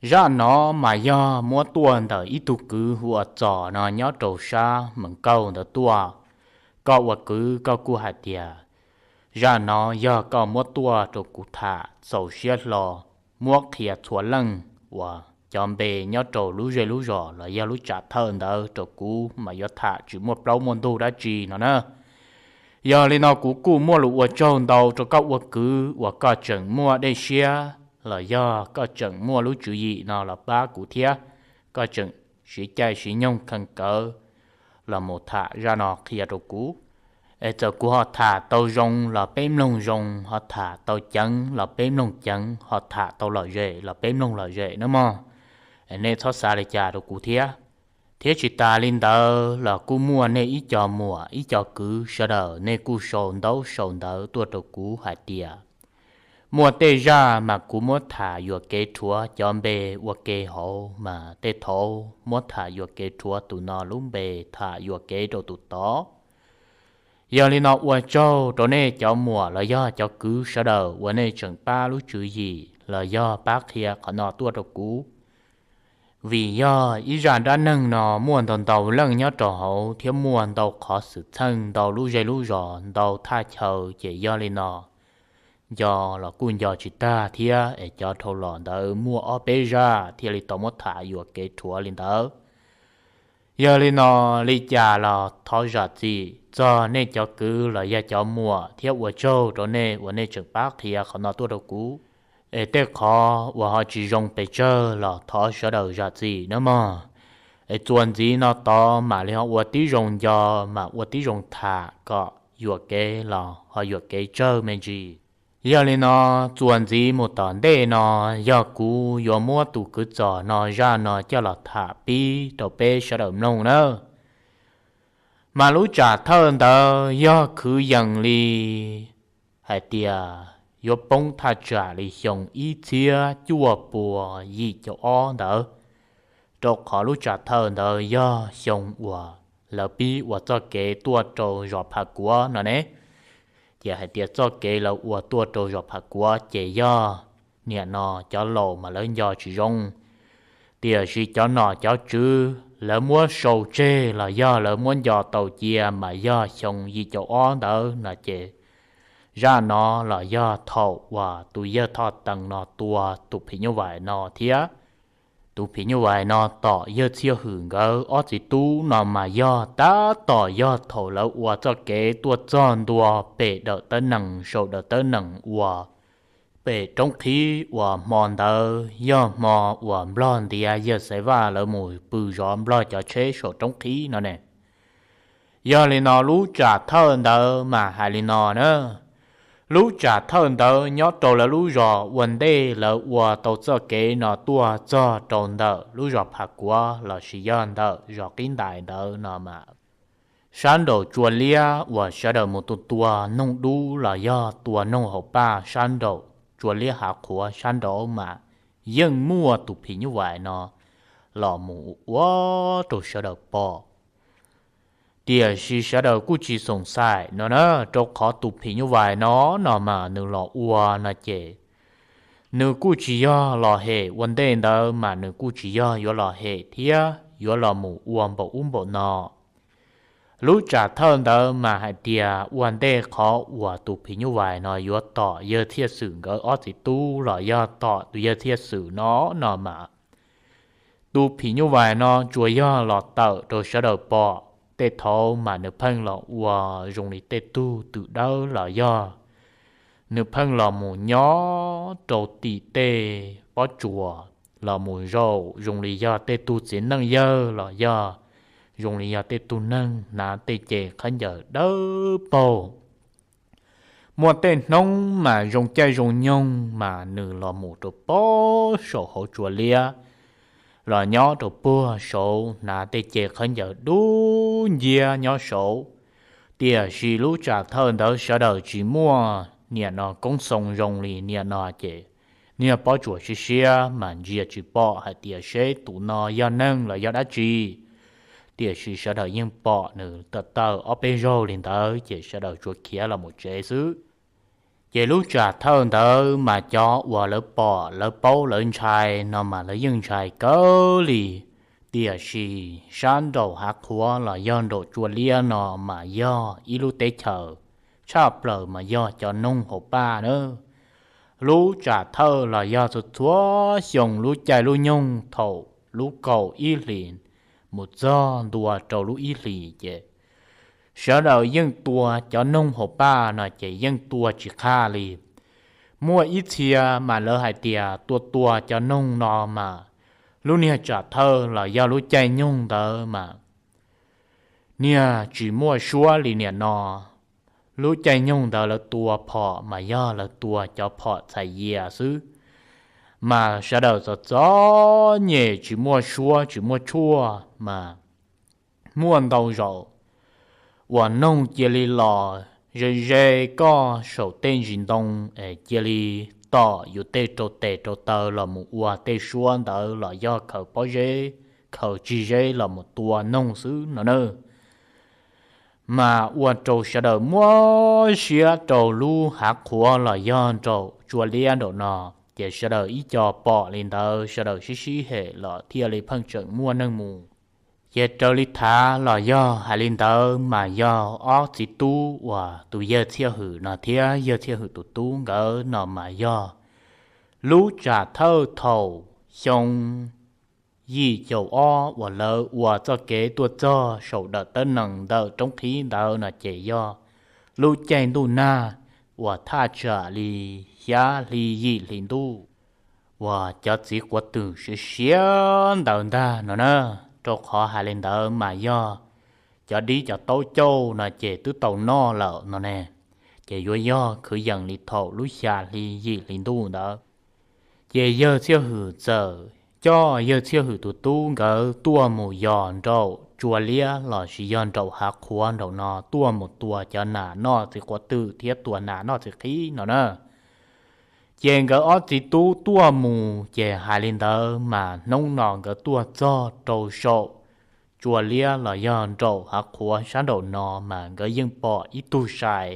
Zaj no mas yog muab tuaj ntawm ib tug kwv hu ua Txos no nyob rau sab Mees Kauj ntawd tuaj. Koj ua kwv koj kuj hais tias zaj no yog koj muab tuaj rau kuv tham txaus siab hlo, muab qhia txhua leej uas cov npe nyob rau lub zej lub zos los yog lub tsam thawj ntawd rau kuv mas yuav tham tsis muaj plaub muaj ntug dab tsi no na. Yog li no kuv kuj muaj lus ua tsaug ntau rau koj ua kwv uas koj tseem muaj dej siab los yog koj tseem muaj lub tswv yim no los pab kuv thiab, koj tseem siv caij siv nyoog kheev kawv los mus tham zaj no qhia rau kuv. Es txawm kuv ho tham tau zoo los peb mloog zoo, ho tham tau ceev los peb mloog ceev, ho tham tau lom zem los peb mloog lom zem nawb mog. Nej txhob xav li cas rau kuv thiab. Thiab tsis tas li ntawd los kuj muaj nej ib co muam ib co kwv sawv daws nej kuj sau ntaub sau ntawv tuaj rau kuv hais tias muaj tej zaj mas kuv muab tham yuam kev rhuav cov npe ua ke hauv mas tej thaum muab tham yuam kev rhuav tus no lub npe, tham yuam kev rau tus tod. Yog li no ua tsaug rau nej cov muam los yog cov kwv sawv daws uas nej tseem pab lub tswv yim los yog pab qhia qhov no tuaj rau kuv. Vim yog ib zaj dab neeg no muaj ntau ntau leej nyob rau hauv thiab muaj ntau qhov xwm txheej, ntau lub zej lub zos, ntau thaj chaw, ces yog li no nco los kuj nco tsis tag thiab es cov dhau los ntawd muaj ob peb zaj thiaj li tau muab tham yuam kev rhuav li ntawd. Yog li no, li cas los thov zam txim txog nej cov kwv los yog cov muam thiab ua tsaug rau nej uas nej tseem pab qhia qhov no tuaj rau kuv. Es tej qhov uas ho tsis zoo pes tsawg los thov sawv daws zam txim nawb mog. Es txuas ntxiv no tod mam li ho ua tib zoo nco, mam ua tib zoo tham kom yuam kev los ho yuam kev tsawg me ntsis. Yog li no, txuas ntxiv mus tom ntej no yog kuv yuav muab tus kwv Txos no zaj no coj los tham pib rau peb sawv daws mloog nawb. Mas lub tsam thawj ntawd yog khwv yees li hais tias yuav poob thaj tsam li xyoo ib txhiab cuaj pua yim caum ob ntawd, rau qhov lub tsam thawj ntawd yog xyoo uas lawv pib ua txoj kev tuaj rau zos Pham Kuav no ne. Ces hais tias txoj kev lawv ua tuaj rau zos Pham Kuav ces yog niam no cov laus mas lawv nco tsis zoo, tiam sis cov nom cov tswv lawv muab sau tseg los yog lawv muab nco tau cia mas yog xyoo yim caum ob ntawd no ces zaj no los yog thaum uas tus yawg Thoj Tees no tua tus phim nyuj vais no thiab tus phim nyuj vais no tom yawg Txhiaj Hwm nkawd ob txiv tub no mas yog tab tom yog thaum lawv ua txoj kev tuaj txog ntua pem dawm tawb nees, saum dawm tawb nees uas pem roob qhib uas hmo ntawd yog hmo uas Nplog ntiav yawg Xaiv Vaj lawv mus pw zov Nplog cov tsheb saum roob qhib no ne. Yog li no lub tsam thawj ntawd mas hais li no na. Lub tsam thawj ntawd nyob rau lawv lub zos ua ntej lawv ua tau txoj kev no tuaj txog rau ntawm lub zos Pham Kuav lossis yog ntawm zos Qib Ntais ntawd no mas sab nraum tsua liab uas sawv daws mus tua tua noog dub los yog tua noog hauv paj sab nraum tsua liab hav qhuav sab nraud mas yeej muaj tus phim nyuj vais no los mus ua rau sawv daws pom. Tiam sis sawv daws kuj tsis xoom xaim no na, rau qhov tus phim nyuj vais no no mas nws los ua no ces nws kuj tsis yog los hem ua ntej ntawd mas nws kuj tsis yog yuav los hem thiab yuav los mus ua npaum ub npaum no. Lub tsam thawj ntawd mas hais tias ua ntej qhov uas tus phim nyuj vais no yuav tom yawg Txhiaj Xwm nkawd ob txiv tub los yog tom tus yawg Txhiaj Xwm no no mas tus phim nyuj vais no tsuas yog los tawm rau sawv daws pom, tej thaum mas nws pheej los ua zoo li tej tug twm dawb los yog nws pheej los mus nyob rau tim tej pob tsuas los mus zaum zoo li yog tej tug txiv neej yawg los yog zoo li yog tej tug neeg hnav tej ce khaub ncaws dawb paug. Muaj tej hnub mas zoo caij zoo nyoog mas nws los mus rau pob saum hauv tsua liab, los nyob rau puag saud hnav tej ce khaub ncaws dub nciab nyob saud. Tiam sis lub tsam thawj ntawd sawv daws tsis muaj niam no koob xoo zoo li niam no ces niag pob tsuas siab siab mas ntsia tsis pom hais tias seb tus no yog neeg los yog dab tsi. Tiam sis sawv daws yeej pom nws tawm tawm ob peb zaug li ntawd ces sawv daws tsuas khiav los mus tsev xwb. Ces lub tsam thawj ntawd mas cov uas lawv pom lawv paub lawv ntshai no mas lawv yeej ntshai kawg li. Tiam sis sab nraum hav qhuav los yog nraum tsua liab no mas yog ib lub teb chaws tshaj plaws mas yog cov noog hauv paj na. Lub tsam thawj los yog txhua txhua xyoo lub caij lub nyoog thaum lub kaum ib hlis mus txog ntua rau lub ib hlis ces sawv daws yeej tua cov noog hauv paj no ces yeej tua tsis qhaj li. Muaj ib txhia mas lawv hais tias tua tua cov noog no mas lub niag tsam thawj los yog lub caij nyoog ntawd mas niag tsis muaj suab li niam no. Lub caij nyoog ntawd lawv tua phom mas yog lawv tua cov phom txhais yias xwb, mas sawv daws txom txom nyem tsis muaj suab tsis muaj tshuaj mas muaj ntau zaus uas noog cia li los ze ze koj saum tej ntsis ntoo es cia li tom yus tej rau tes rau taw los mus ua tej suab ntawd los yog khaws pob zeb khaws tsig zeb los mus tua noog xwb no na. Mas ua rau sawv daws muab siab rau lub hav qhuav los yog nraum tsua liab nraum no, ces sawv daws ib co pom li ntawd sawv daws sib sib hem los thiaj li pheej tseem muaj neeg mus. Ces raws li thav los yog hais li ntawd mas yog ob txiv tub uas tus yawg Txhiaj Hwm no thiab yawg Txhiaj Hwm tus tub nkawd no mas yog lub tsam thawj thaum xyoo yim caum ob uas lawv ua txoj kev tuaj txog saum dawm tawb nees ntawm roob qhib ntawd no ces yog lub caij ntuj nag uas thaj tsam li xya hli yim hli ntuj uas cov txiv quav twm siav siav ntawd ntag no na. Rau qhov hais li ntawd mas yog cov dib cov taub cauj no ces twb tau noj lawm no ne, ces yuav yog kwv yees li thaum lub xya hli yim hli ntuj ntawd. Ces yawg Txhiaj Hwm txawm coj yawg Txhiaj Hwm tus tub nkawd tuaj mus yos nraum tsua liab los sis yog nraum hav qhuav nraum no tuaj mus tua cov nas noj txiv quav twm thiab tua nas noj txiv qhib no na. Ces nkawd ob txiv tub tuaj mus ces hais li ntawd mas hnub no nkawd tuaj txog rau saum tsua liab los yog nraum hav qhuav sab nraum no mas nkawd yeej pom ib tug sai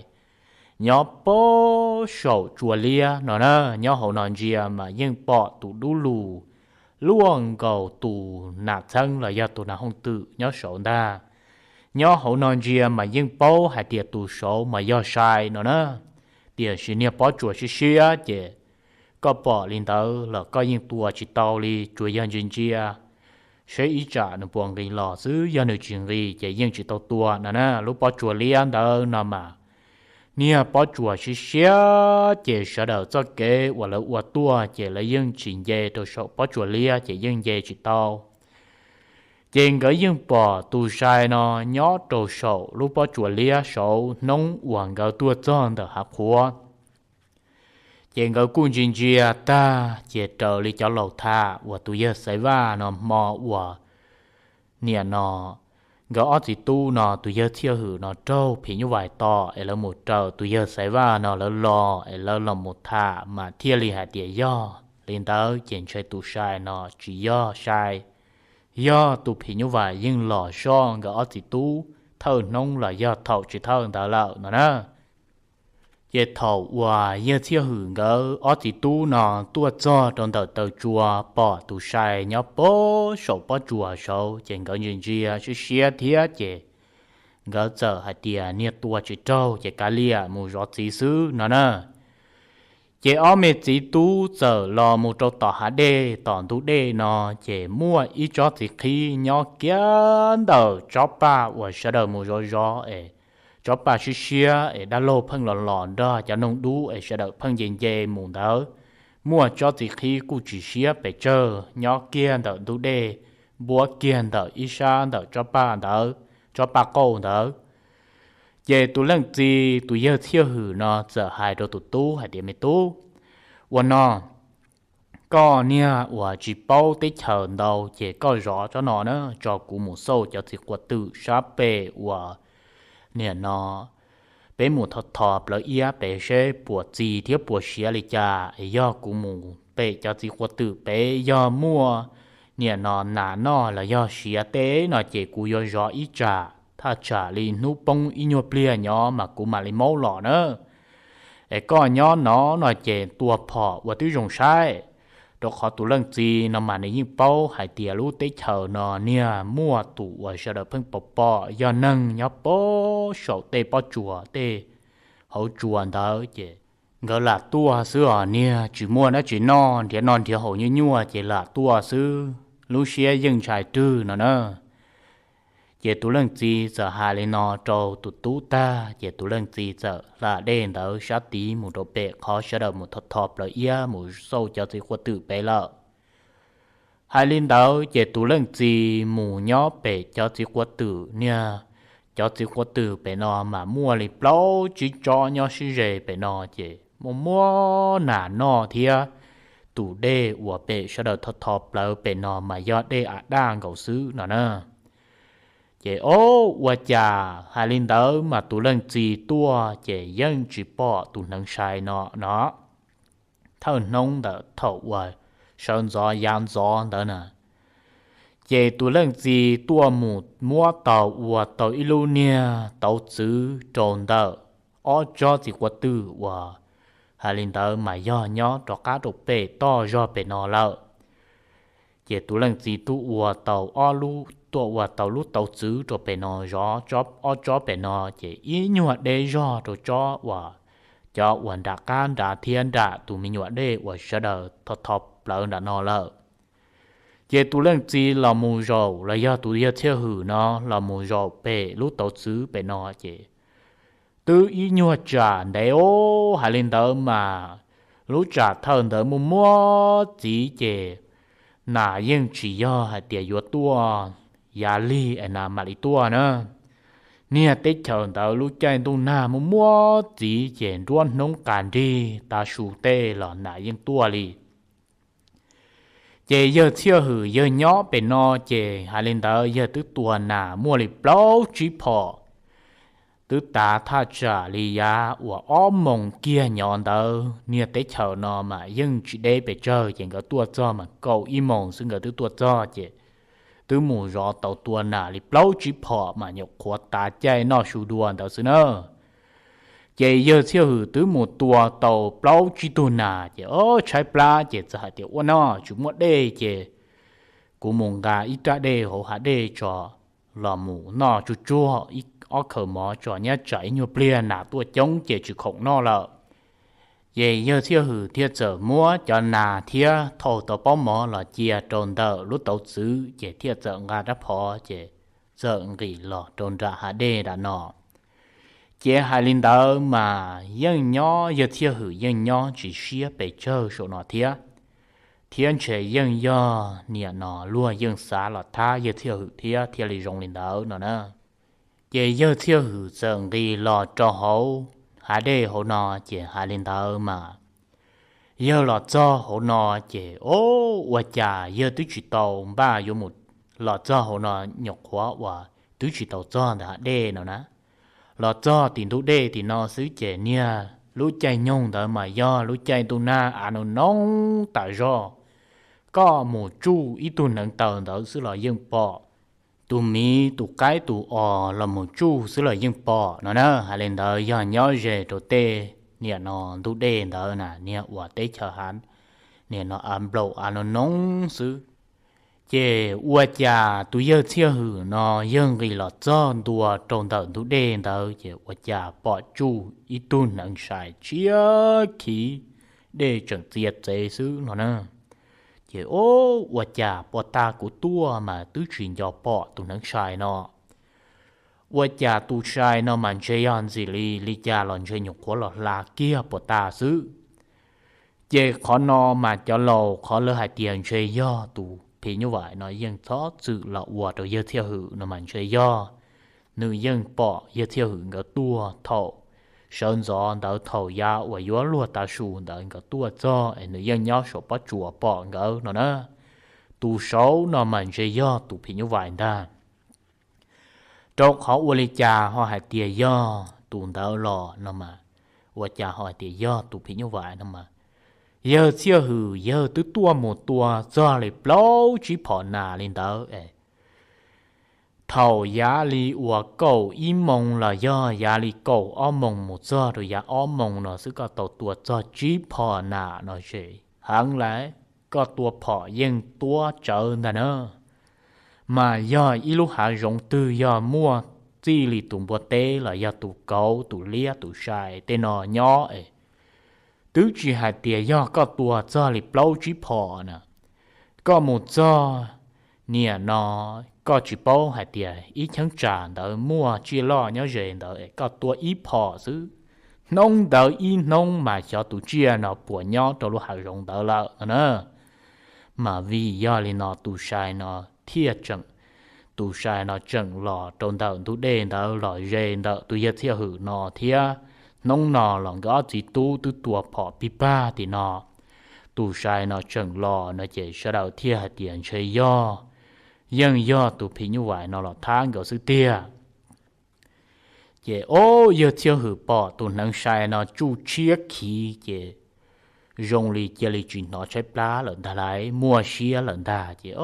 nyob pab saum tsua liab no na. Nyob hauv no ntsia mas yeej pom tus dub lug luaj nkaus tus nas txheeb los yog tus nas hooj twm nyob saud ntag. Nyob hauv no ntsia mas yeej paub hais tias tus saud mas yog sai no na. Tiam sis niag pob tsuas siab siab ces koj pom li ntawd los koj yeej tua tsis tau li, tsuas yog ntsia ntsia seb ib tsam nws puas nqis los xwb, yog nws tsis nqis ces yeej tsis tau tua no na. Lub pob tsuas liab ntawd no mas niag pob tsuas siab siab ces sawv daws txoj kev uas lawv ua tuaj ces lawv yeej tsis nce rau saum pob tsuas liab ces yeej nce tsis tau. Ces nkawd yeej pom tus sai no nyob rau saum lub pob tsuas liab saud hnub uas nkawd tuaj txog ntawm hav qhuav. Ces nkawd kuj ntsia ntsia tag ces raws li cov laus tham uas tus yawg Xaiv Vaj no hmo uas niam no nkawd ob txiv tub no tus yawg Txhiaj Hwm no raug phim nyuj vais tom es lawv mus raws tus yawg Xaiv Vaj no lawv los es lawv los mus tham mas thiaj li hais tias yog li ntawd ces ntshai tus sai no tsis yog sai, yog tus phim nyuj vais yeej los soj nkawd ob txiv tub thawj hnub los yog thaum tsis thawj ntawd lawm no na. Ces thaum uas yawg Txhiaj Hwm nkawd ob txiv tub no tuaj txog rau ntawm taw tsua pom tus sai nyob pab saum pob tsuas saud ces nkawd ntsia ntsia siab siab thiab ces nkawd txawm hais tias niag tua tsis raug ces kav liam mus zov txiv xwb no na. Ces ob me txiv tub txawm los mus rau tom hav dej tom ntug dej no, ces muaj ib tsob txiv qhib nyob kiag ntawm tsob paj uas sawv daws mus zov zov es tsob paj siab siab es dab laug pheej los los nrog cov noog dub es sawv daws pheej nce nce mus ntawd. Muaj tsob txiv qhib kuj tsis siab pes tsawg nyob kiag ntawm ntug dej, npuab kiag ntawm ib sab ntawm tsob paj ntawd, tsob paj qauj ntawd. Ces tus leej txiv tus yawg Txhiaj Hwm no txawm hais rau tus tub hais tias, me tub, ua no, koj niag uas tsis paub teb chaws ntau ces koj zov tsob no na, tso kuv mus xauj cov txiv quav twm sab pem uas niam no peb mus thov thov plawv iab pem seb puas txi thiab puas siav li cas es yog kuv mus pem cov txiv quav twm pem yog muaj niam no nas noj los yog siav teb no ces kuv yuav zov ib tsam, thaj tsam li hnub poob ib nyuag pliag nyob mas kuv mam li maub los na. es koj nyob no no ces tua phom ua twb zoo saib. Rau qhov tus leej txiv no mas nws yeej paub hais tias lub teb chaws no niag muaj tus uas sawv daws pheej pom pom yog neeg nyob pem saum tej pob tsuas tej hauv tsuas ntawd ces nkawd lam tuaj xwb os, niag tsis muaj dab tsi noj, nrhiav noj nrhiav haus nyuaj nyuaj ces lam tuaj xwb, lub siab yeej ntshai rwg no na. Ces tus leej txiv txawm hais li no rau tus tub tag ces tus leej txiv txawm hla dej ntawd sab tid mus rau pem qhov sawv daws mus tho tho plawv iab mus xauj cov txiv quav twm pem lawm. Hais li ntawd ces tus leej txiv mus nyob pem cov txiv quav twm niag, cov txiv quav twm pem no mas muaj li plaub tsib tsob nyob sib ze pem no ces muaj muab nas noj thiab. Tus dej uas pem sawv daws tho tho plawv pem no mas yog dej av daj nkaus xwb no na. Ces o, ua cas hais li ntawd mas tus leej txiv tuaj ces yeej tsis pom tus hneev sai no no. Thawj hnub ntawm thaum uas sawv ntxov yav ntxov ntawd na, ces tus leej txiv tuaj mus muab tau ua tau ib lub niag tauv txwv rau ntawm ob tsob txiv quav twm uas hais li ntawd mas yog nyob rov qab rau pem toj zog pem no lawm. Ces tus leej txiv tuaj ua tau ob lub, tuaj ua tau lub tauv txwv rau pem no zov ob tsob pem no ces ib nyuag deb zog rau tsob uas, cov uas nram qab nrad thiab nram tus me nyuam dej uas sawv daws tho tho plawv nram no lawm. Ces tus leej txiv los mus zaum los yog tus yawg Txhiaj Hwm no los mus zaum pem lub tauv txwv pem no ces twb ib nyuag tsam ntev o, hais li ntawd mas lub tsam thawj ntawd muaj muab txiv ces nas yeej tsis yog hais tias yuav tuaj yav lig es nas mam li tuaj na. Niag teb chaws ntawd lub caij ntuj nag muaj muab txiv ces nruab hnub qas nrig tav su tej los nas yeej tuaj li. Ces yawg Txhiaj Hwm yawg nyob pem no ces hais li ntawd yawg twb tua nas muaj li plaub tsib phom. Twb tav thaj tsam li yav uas ob moos kiag nyob ntawd niag teb chaws no mas yeej tsis deb pes tsawg ces nkawd tuaj txog mas kaum ib moos xwb nkawd twb tuaj txog ces twb mus zov tau tua nas li plaub tsib phom mas nyuam qhuav tav caij noj su dua ntawd xwb na. Ces yawg Txhiaj Hwm twb mus tua tau plaub tsib tug nas ces o, tshaib plab ces txawm hais tias ua no tsis muaj dej ces kuv mus nqa ib rab dej hauv hav dej tso los mus noj tsuag tsuag ib ob khaws mov tso, nyob tsam ib nyuag pliag nas tuaj coob ces tsis khoom noj lawm. Ces yawg Txhiaj Hwm thiaj txawm muab cov nas thiab thau tau pob mov los cia rau ntawm lub tauv txwv ces thiaj txawm nqa rab phom ces txawm nqis los rau nram hav dej nram no. Ces hais li ntawd mas yeej nyob, yawg Txhiaj Hwm yeej nyob tsis siab pes tsawg saum no thiab, thiab ntshe yeej yog niam no luag yeej xav los thab yawg Txhiaj Hwm thiab thiaj li zoo li ntawd no na. Ces yawg Txhiaj Hwm txawm nqis los rau hauv hav dej hauv no ces hais li ntawd mas yawg los txog hauv no ces o, ua cas yawg twb tsis tau npaj yuav mus, los txog hauv no nyuam qhuav uas twb tsis tau txog ntawm hav dej no na. Los txog tim ntug dej tim no xwb ces niag lub caij nyoog ntawd mas yog lub caij ntuj nag av noo noo tas zog. Koj mus tsuj ib tug hneev taw ntawd xwb los yeej pom, tus miv tus qaib tus os los mus tsuj xwb los yeej pom no na. Hais li ntawd yog nyob ze rau tej niam no ntug dej ntawd na, niag uas teb chaws hav, niam no av nplaum av noo noo xwb. Ces ua cas tus yawg Txhiaj Hwm no yawg nqis los txog ntua rau ntawm ntug dej ntawd ces ua cas pom tsuj ib tug hneev sai tshiab khiv, dej tseem txias txev xwb no na. Ces o, ua cas pom tag kuv tuaj mas twb tsis nco pom tus hneev sai no. Ua cas tus sai no mas ntshe yog ntxim li li cas los ntshe nyuam qhuav los hla kiag puas tag xwb. Ces qhov no mas cov laus qhov lawv hais tias ntshe yog tus phim nyuj vais no yeej txhob txwm los ua rau yawg Txhiaj Hwm no mas ntshe yog nws yeej pom yawg Txhiaj Hwm nkawd tuaj thaum sawv ntxov ntawd, thaum yav uas yuav luag tav su ntawd nkawd tuaj txog es nws yeej nyob saum pob tsuas pom nkawd no na. Tus saud no mas ntshe yog tus phim nyuj vais ntag. Rau qhov ua li cas ho hais tias yog tus ntawd los no mas, ua cas ho hais tias yog tus phim nyuj vais no mas, yawg Txhiaj Hwm yawg twb tuaj mus tua txog li plaub tsib phom nas li ntawd es, Thaum yav li uas kaum ib moos los yog yav li kaum ob moos mus txog rau yav ob moos no xwb koj tau tua txog tsib phom nas no ces heev lawm, koj tua phom yeej tuab tsawv ntag na. Mas yog ib lub hav zoov twg yog muaj txij li tus npua teb los yog tus kauv tus liab tus sai tej no nyob es twb tsis hais tias yog koj tua txog li plaub tsib phom na, koj mus txog niam no, koj tsis paub hais tias ib cheeb tsam ntawd muaj tsiaj loj nyob ze ntawd es koj tua ib phom xwb, hnub ntawd ib hnub mas xyov tus tsiaj no puas nyob rau lub hav zoov ntawd lawm no na. Mas vim yog li no tus sai no thiaj tseem, tus sai no tseem los rau ntawm ntug dej ntawd los ze ntawm tus yawg Txhiaj Hwm no thiab. Hnub no los nkawd ob txiv tub twb tua phom pig pag tim no, tus sai no tseem los no ces sawv daws thiaj hais tias ntshe yog, yeej yog tus phim nyuj vais no los thab nkawd xwb tiag. Ces ob yawg Txhiaj Hwm pom tus hneev sai no tsuj tshiab khiv ces zoo li cia li tsis hnov tshaib plab lawm ntag lauj, muaj siab lawm ntag ces,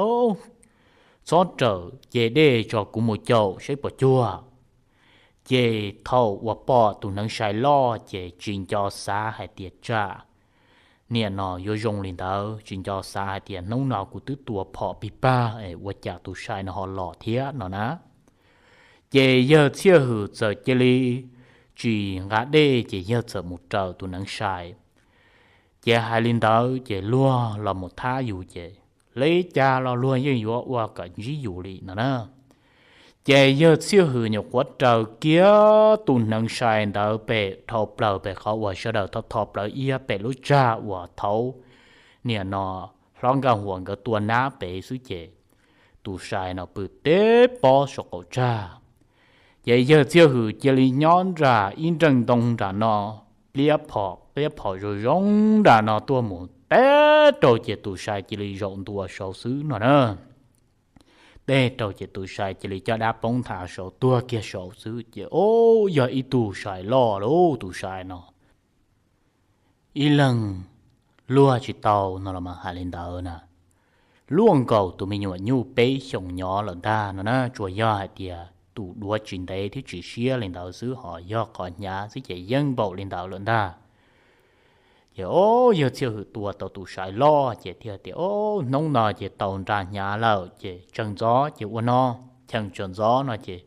Txhob rawm, ces dej tso kuv mus caum saib puas cuag. Ces thaum uas pom tus hneev sai loj ces tsis nco xav hais tias tsam niam no yuav zoo li ntawd, tsis nco xav hais tias hnub no kuv twb tua phom pig pag es ua cas tus sai no ho los thiab no na. Ces yawg Txhiaj Hwm txawm cia li tsis nqa dej ces yawg txawm mus raws tus hneev sai. Ces hais li ntawd ces luag los mus thab yus ces li cas los luag yeej yuav ua kom ntsib yus li no na. Ces yawg Txhiaj Hwm nyuam qhuav raws kiag tus hneev sai ntawd pem dhau plaws pem qhov uas sawv daws tho tho plawv iab pem lub tsag uas thaud niam no hlob Nkaj Huas nkawd tua nab pem xwb ces tus sai no pw teb pob saum qaum tsag. Ces yawg Txhiaj Hwm cia li nyob nram ib nreej ntoo nram no, pliab phom pliab phom zoo zoo nram no tuaj mus teb rau ces tus sai cia li zaum ntua saud xwb no na. Teb rau ces tus sai cia li coj dab poob nthav saud tuag kiag saud xwb ces, Ub, yog ib tug sai loj lauj tus sai no. Ib leeg luag tsis tau no los mas hais li ntawd na. Luaj nkaus tus me nyuam nyuj peb xyoos nyob lawm ntag no na, tsuas yog hais tias tus duav tsis ntev thiab tsis siab li ntawd xwb, ho yog qhov hnyav xwb ces yeej npaum li ntawd lawm ntag. Ces, Ub, yawg Txhiaj Hwm tua tau tus sai loj ces thiaj tias, Ub, hnub no ces tau nra hnyav lawm ces tsawg ntxov ces ua no, cheem tsawg ntxov no ces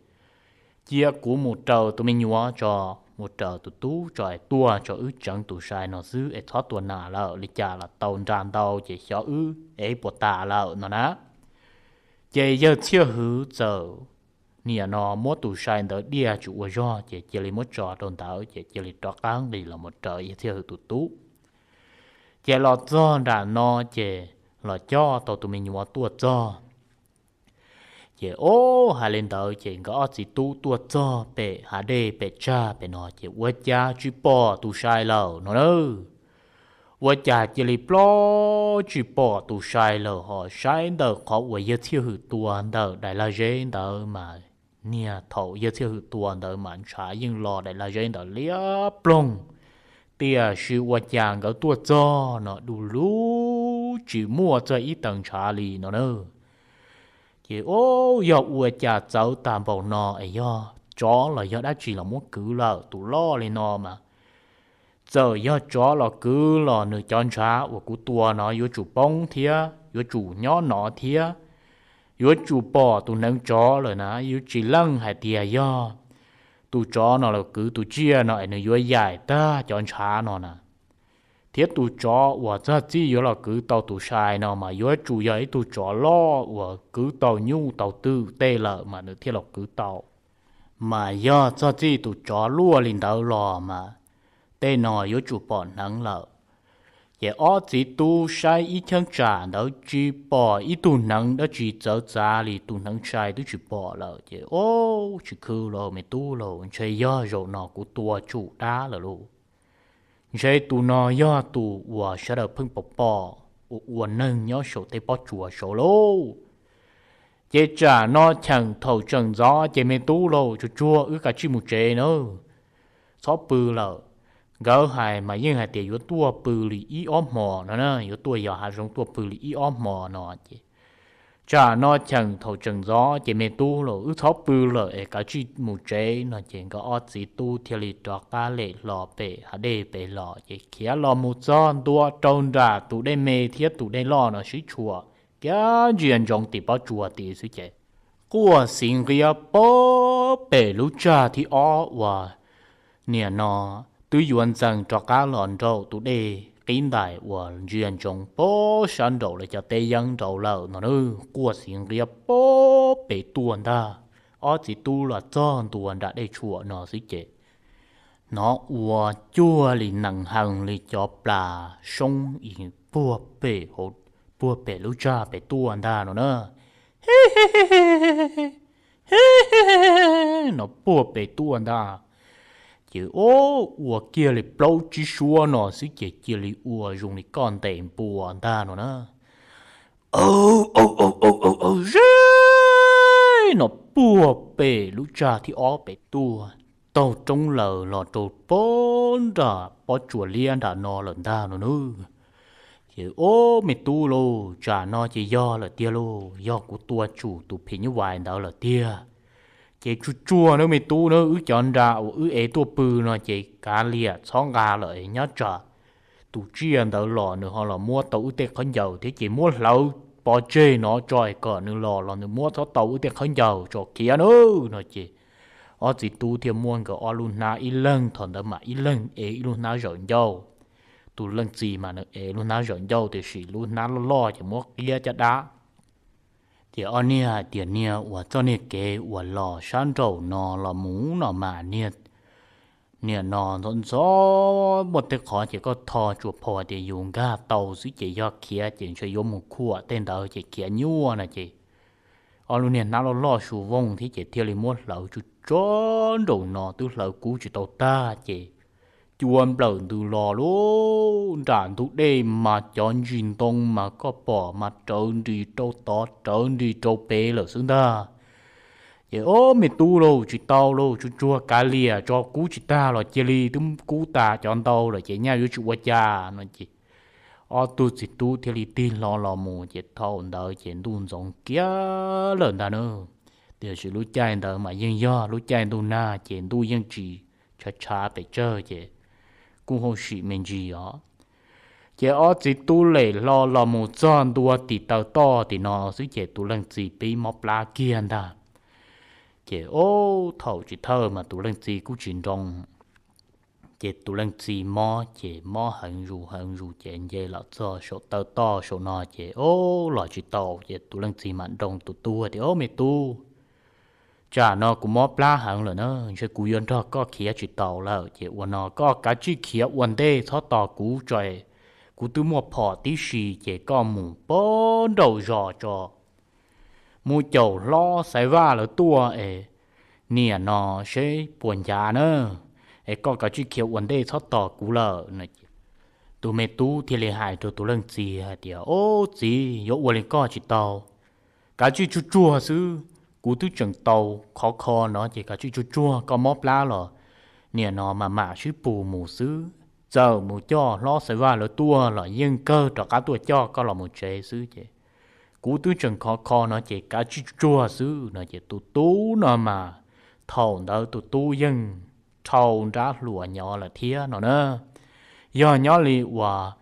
cia kuv mus raws tus me nyuam tso, mus raws tus tub tso es tuaj tso, wb tseev tus sai no xwb es txhob tua nas lawm, li cas los tau nra ntau ces xyov wb es puas tas lawm no na. Ces yawg Txhiaj Hwm txawm niam no muab tus sai ntawd diaj tsis ua zog ces cia li muab tso rau ntawd ces cia li rov qab nqis los mus raws yawg Txhiaj Hwm tus tub. Ces los txog nram no ces los coj tau tus me nyuam tuaj txog. Ces, Ub, hais li ntawd ces nkawd ob txiv tub tuaj txog pem hav dej pem tsag pem no ces ua cas tsis pom tus sai lawm no na. Ua cas cia li ploj tsis pom tus sai lawm, ho saib ntawm qhov uas yawg Txhiaj Hwm tua ntawm daim lag zeb ntawd mas, niag thaum yawg Txhiaj Hwm tua ntawd mas ntshav yeej lo daim lag zeb ntawd liab ploog, tiam sis ua cas nkawd tuaj txog no du lug tsis muaj txog ib tawm ntshav li no na. Ces, Ub, yog ua cas txawv tag npaum no es yog tsov los yog dab tsi los muab kwv lawm, tus loj li no mas txawm yog tsov los kwv los nws cov ntshav uas kuv tua no yuav tsum poob thiab yuav tsum nyob no thiab, yuav tsum pom tus hneev tsov lawm na, yuav tsis leej hais tias yog tus tsov no los kwv tus tsiaj no es nws yuav yaim tag cov ntshav no na. Thiab tus tsov uas txog txij yuav los kwv tau tus sai no mas yuav tsum yog ib tug tsov loj uas kwv tau nyuj tau twm tej lawm mas nws thiaj los kwv tau. Mas yog txog txij tus tsov luaj li ntawd los mas tej no yuav tsum pom hneev lawm. Ces ob txiv tub saib ib cheeb tsam ntawd tsis pom ib tug hneev dab tsi txawv txav li, tus hneev sai twb tsis pom lawm ces, Ub, tsis khwv lauj me tub lauj, ntshe yog zaum no kuv tua tsum dab lawm lauj. Ntshe tus no yog tus uas sawv daws pheej pom pom ua ua neeg nyob saum tej pob tsuas saud lauj. Ces tsam no cheem thaum tseem ntxov ces me tub lauj, tsuag tsuag wb kav tsij mus tsev nawb, txhob pw lawm. Nkawd hais mas yeej hais tias yuav tuaj pw li ib ob hmos no na, yuav tuaj yos hav zoov tuaj pw li ib ob hmos no ces Tsam no cheem thaum tseem ntxov ces me tub los wb txhob pw lawm es kav tsij mus tsev no ces nkawd ob txiv tub thiaj li rov qab lem hlo pem hav dej pem los ces khiav los mus txog ntua rau nram tus dej me thiab tus dej loj no sib tshuam kiag ntsia ntsoov tim pob tsuas tid xwb ces quaj xiv nqiab pob pem lub tsag thib ob uas niam no twb yuav ntxees rov qab los nraum tus dej qib ntais uas ntsia ntsoov pob sab nraum lawv cov teb yeeb nraud lawm no na, quaj xiv nqiab pob pem tuaj ntag. Ob txiv tub los txog ntua nram dej tshuam no xwb ces hnov ua cuag li nees hees li cov plas soob puag pem, puag pem lub tsag pem tuaj ntag no na. He, he, no puag pem tuaj ntag. Ces ua kiag li plaub tsib suab no xwb ces cia li ua zoo li koj ntes npua ntag no na. Aws, aws, aws, aws, ze, no puag pem lub tsag thib ob pem tuaj taug roob lawm los rau pob nram pob tsuas liab nram no lawm ntag no nawb. Ces ob me tub lauj, tsam no ces yog lawm tiag lauj, yog kuv tua tsum tus phim nyuj vais ntawd lawm tiag. Ces tsuag tsuag nawb me tub nawb, wb cov nra uas wb ev tuaj pw no ces kav liam txhob nqa lawm, nyob tsam tus tsiaj ntawd los nws ho los muab tau wb tej khaub ncaws thiab ces muab hlawv pov tseg no tso es kom nws los los nws muab txhob tau wb tej khaub ncaws tso khiav nawb no ces ob txiv tub thiaj muab nkawd ob lub hnab ib leeg, thaum ntawd mas ib leeg ev ib lub hnab zawm ncauj. Tus leej txiv mas nws ev lub hnab zawm ncauj tiam sis lub hnab loj loj ces muab qiab caj dab. Ces ob niag hais tias niag uas txoj niag kev uas los sab nraum no los mus no mas niag, niam no ntxov ntxov muaj tej qhov ces koj tho tsuas phau tias yus nkag tau xwb ces yog khiav ces ntshe yuav mus khuam tej ntawd ces khiav nyuaj no ces ob lub niag hnab loj loj su vooj thiab ces thiaj li muab hlawv tsuj tso nraum no twb hlawv kub tsis tau tag ces cua nplawm ntws los lauj, nram ntug dej mas cov ntsis ntoo mas koj pom mas rawv nris rau tod rawv nris rau pem lawm xwb ntag. Ces ob me tub lauj, tsis tau lauj, tsuag tsuag kav liam tso, kub tsis tag los cia li twb kub tas cov ntau lawm ces nyaj yuav tsis ua cas no ces ob tug txiv tub thiaj li tig hlo los mus ces thaum ntawd ces ntuj ntxoov kiag lawm ntag na. Tiam sis lub caij ntawd mas yeej yog lub caij ntuj nag ces ntuj yeej tsis tshav tshav pes tsawg ces kuj hauj sim me ntsis os. Ces ob txiv tub lem hlo los mus txog ntua tim taw toj tim no xwb ces tus leej txiv pib mob plab kiag ntag. Ces ob thaum tsis thawj mas tus leej txiv kuj tsis nroo. Ces tus leej txiv mob ces mob heev zus heev zus ces nce los txog saum taw toj saum no ces ob los tsis tau ces tus leej txiv mam nroo tus tub tias, Ob me tub, tsam no kuv mob plab heev lawm na, ntshe kuv yuav nrog koj khiav tsis tau lawm ces ua no koj kav tsij khiav ua ntej txhob tos kuv tso, kuv twb muaj phom tib si ces koj mus pab nraum zos tso, mus caum hlob Xaiv Vaj lawv tuaj es niam no seb puas ncav na, es koj kav tsij khiav ua ntej txhob tos kuv lawm no. Tus me tub thiaj li hais rau tus leej txiv hais tias, Ob txiv, yuav ua li koj tsis tau, kav tsij tsuag tsuag xwb, kuv twb tseem tau khov kho no ces kav tsij tsuag tsuag, koj mob plab los niam no mam mam sib pus mus xwb, txawm mus coj hlob Xaiv Vaj lawv tuaj los yeej kawg rov qab tuaj coj koj los mus tsev xwb ces kuv twb tseem khov kho no ces kav tsij tsuag tsuag xwb no ces tus tub no mas thaum ntawd tus tub yeej dhau nrab hluas nyob lawm thiab no na. Yog nyob li uas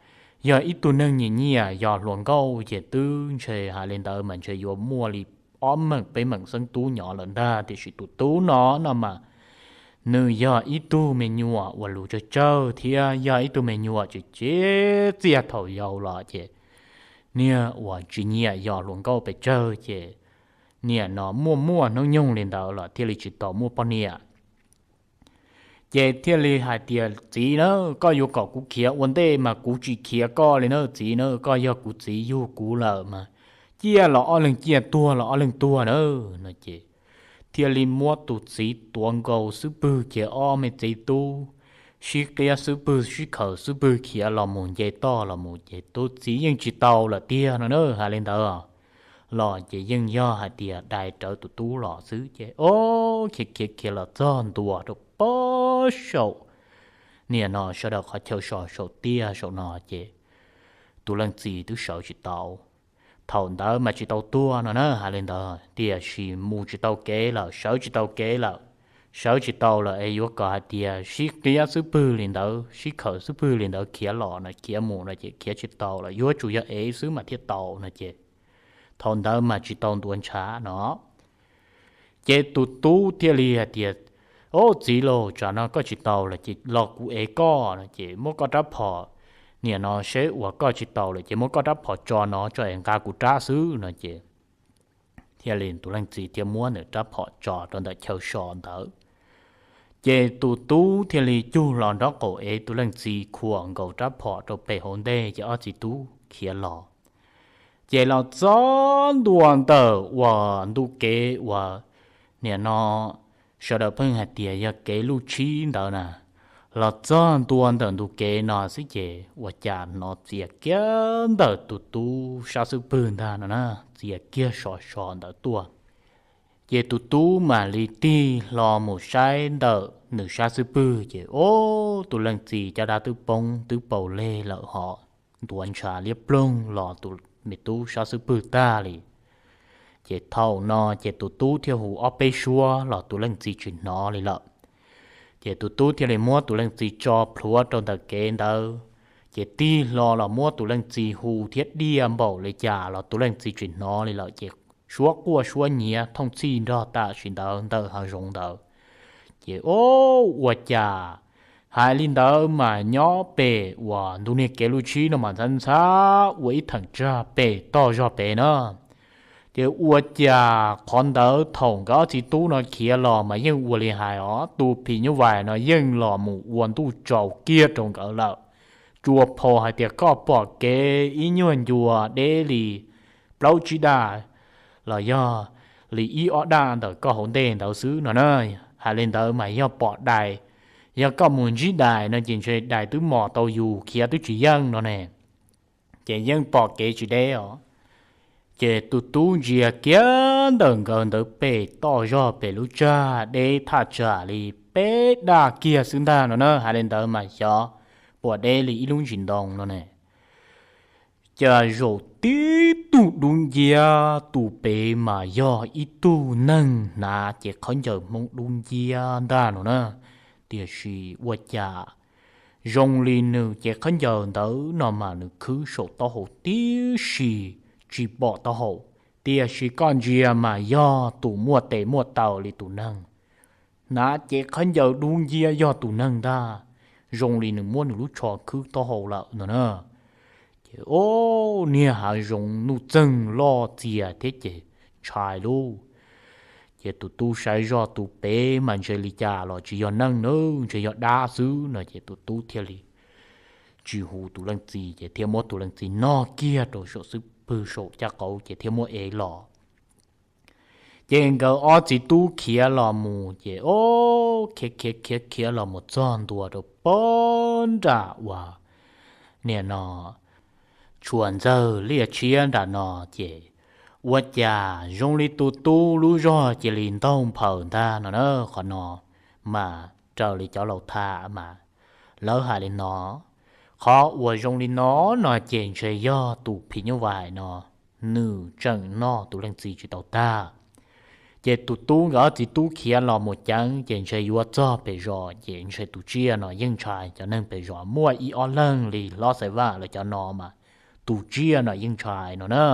yog ib tug neeg nyiam nyiam yos hluas nkauj ces twb ntshe hais li ntawd mas ntshe yuav muaj li ob meem peb meem xeeb tub nyob lawm ntag, tiam sis tus tub no no mas nws yog ib tug me nyuam uas lus tsawg tsawg thiab yog ib tug me nyuam tseem txiaj thaum yau los ces niag uas tsis nyiam yos hluas nkauj pes tsawg ces niam no muaj muaj hnub nyoog li ntawd los thiaj li tsis tau muaj poj niam. Ces thiaj li hais tias, Txiv na, koj yuav kom kuv khiav ua ntej mas kuv tsis khiav koj li na txiv na, koj yog kuv txiv yug kuv lawm mas ciaj los ob leeg ciaj, tuag los ob leeg tuag na no ces thiaj li muab tus txiv tuav nkaus xub pwg ces ob me txiv tub sib qiab xub pwg sib khaws xub pwg khiav los mus nce toj los mus ces tus txiv yeej tsis tau lawm tiag no na, hais li ntawd los ces yeej yog hais tias dai rawv tus tub los xwb ces ob khiav khiav khiav los txog ntua rau pob saum niam no sawv daws qhov chaw so saum tiaj saum no ces tus leej txiv twb sawv tsis tau. thaum ntawd mas tsis tau tuag no na, hais li ntawd. Tiam sis mus tsis tau kev lawm, sawv tsis tau kev lawm, sawv tsis tau lawm es yuav kom hais tias sib qiab xwb pwg li ntawd, sib khawm xwb pwg li ntawd khiav los no, khiav mus no ces khiav tsis tau lawm, yuav tsum yog ev xwb mas thiaj tau no ces thaum ntawd mas tsis tau ntuav ntshav no. Ces tus tub thiaj li hais tias, Au, txiv laus, tsam no koj tsis tau lawm ces los kuv ev koj no ces muab koj rab phom, niam no seb uas koj tsis tau lawm ces muab koj rab phom tso no tso es nqa kuv rab xwb no ces thiaj li tus leej txiv thiaj muab nws rab phom tso rau ntawm chaw so ntawd. Ces tus tub thiaj li cug los nraub qaum ev tus leej txiv khuam nkaus rab phom rau pem hauv ntej ces ob txiv tub khiav los. Ces los txog ntua ntawm uas ntu kev uas niam no sawv daws pheej hais tias yog kev luj tshib ntawd na, los txog ntua ntawm ntu kev no xwb ces ua cas hnov txias kiag ntawm tus tub sab xwb pwg ntag no na, txias kiag so so ntawd tuaj. Ces tus tub mam li tig hlo mus saib ntawm nws sab xwb pwg ces, o, tus leej txiv caj dab twb poob twb paus leg lawm ho ntuav ntshav liab ploog los tus me tub sab xwb pwg tag li. Ces thaum no ces tus tub thiaj hu ob peb suab los tus leej txiv tsis hnov li lawm. Ces tus tub thiaj li muab tus leej txiv tso plhuav rau ntawm kev ntawd, ces tig hlo los muab tus leej txiv hu thiab diaj npaum li cas los tus leej txiv tsis hnov li lawm ces suab quaj suab nyiav thooj txhij nrog tam sim ntawd ntawm hav zoov ntawd. Ces, o, ua cas hais li ntawd mas nyob pem uas ntu niag kev luj tshib no mas ntxhab ntxhab ua ib theem tsag pem toj zog pem na. Ces ua cas qhov ntawd thaum nkawd ob txiv tub no khiav los mas yeej ua li hais os, tus phim nyuj vais no yeej los mus ua ntuj tsaus kiag rau nkawd lawm. Tsuas pom hais tias koj pom kev ib nyuag ncua deb li plaub tsib daj los yog li ib ob daj ntawm koj hauv ntej ntawd xwb no na. Hais li ntawd mas yog pom dais, yog koj mus ntsib dais no ces ntshe dais twb mos tau yus khiav twb tsis yeej no ne. Ces yeej pom kev tsis deb os. Ces tus tub ntsia kiag ntawm nkawd ntawd pem toj zog pem lub tsag deb thaj tsam li peb daj kiag xwb ntag no na. Hais li ntawd mas xyov puas deb li ib lub ntsis ntoo no ne. Cas zaum tib tug dub nciab, tus pem mas yog ib tug neeg hnav cev khaub ncaws Hmoob dub nciab ntag no na. Tiam sis ua cas zoo li nws cev khaub ncaws ntawd no mas nws khwb saum taub hau tib si, tsis pom taub hau. Tiam sis koj ntsia mas yog tus muaj tes muaj taw li tus neeg, hnav cev khaub ncaws dub nciab yog tus neeg ntag, zoo li nws muab nws lub tsho khwb taub hau lawm no na. Ces, o, niag hav zoov nuj txeeg loj txias thiab ces ntshai lauj. Ces tus tub saib zoj tus pem mas ntshe li cas los tsis yog neeg na, ntshe yog dab xwb no ces tus tub thiaj li tsis hu tus leej txiv ces thiaj muab tus leej txiv nog kiag rau saum xwb pwg saum caj qauv ces thiaj muab ev los. Ces nkawd ob txiv tub khiav los mus ces, o, khiav khiav khiav khiav los mus txog ntua rau pog nram uas niam no tshuav ntxawg liaj tshiab nram no ces ua cas zoo li tus tub lub zog cia li ntaug nphaws ntag no na. Qhov no mas raws li cov laus tham mas lawv hais li no, qhov uas zoo li no no ces ntshe yog tus phim nyuj vais no nws tseem noj tus leej txiv tsis tau tag. Ces tus tub nkawd ob txiv tub khiav los mus ceev ces ntshe yuav txog pem zos ces ntshe tus tsiaj no yeej ntshai. Cov neeg pem zos muaj ib ob leeg li hlob Xaiv Vaj lawv cov no mas tus tsiaj no yeej ntshai no na.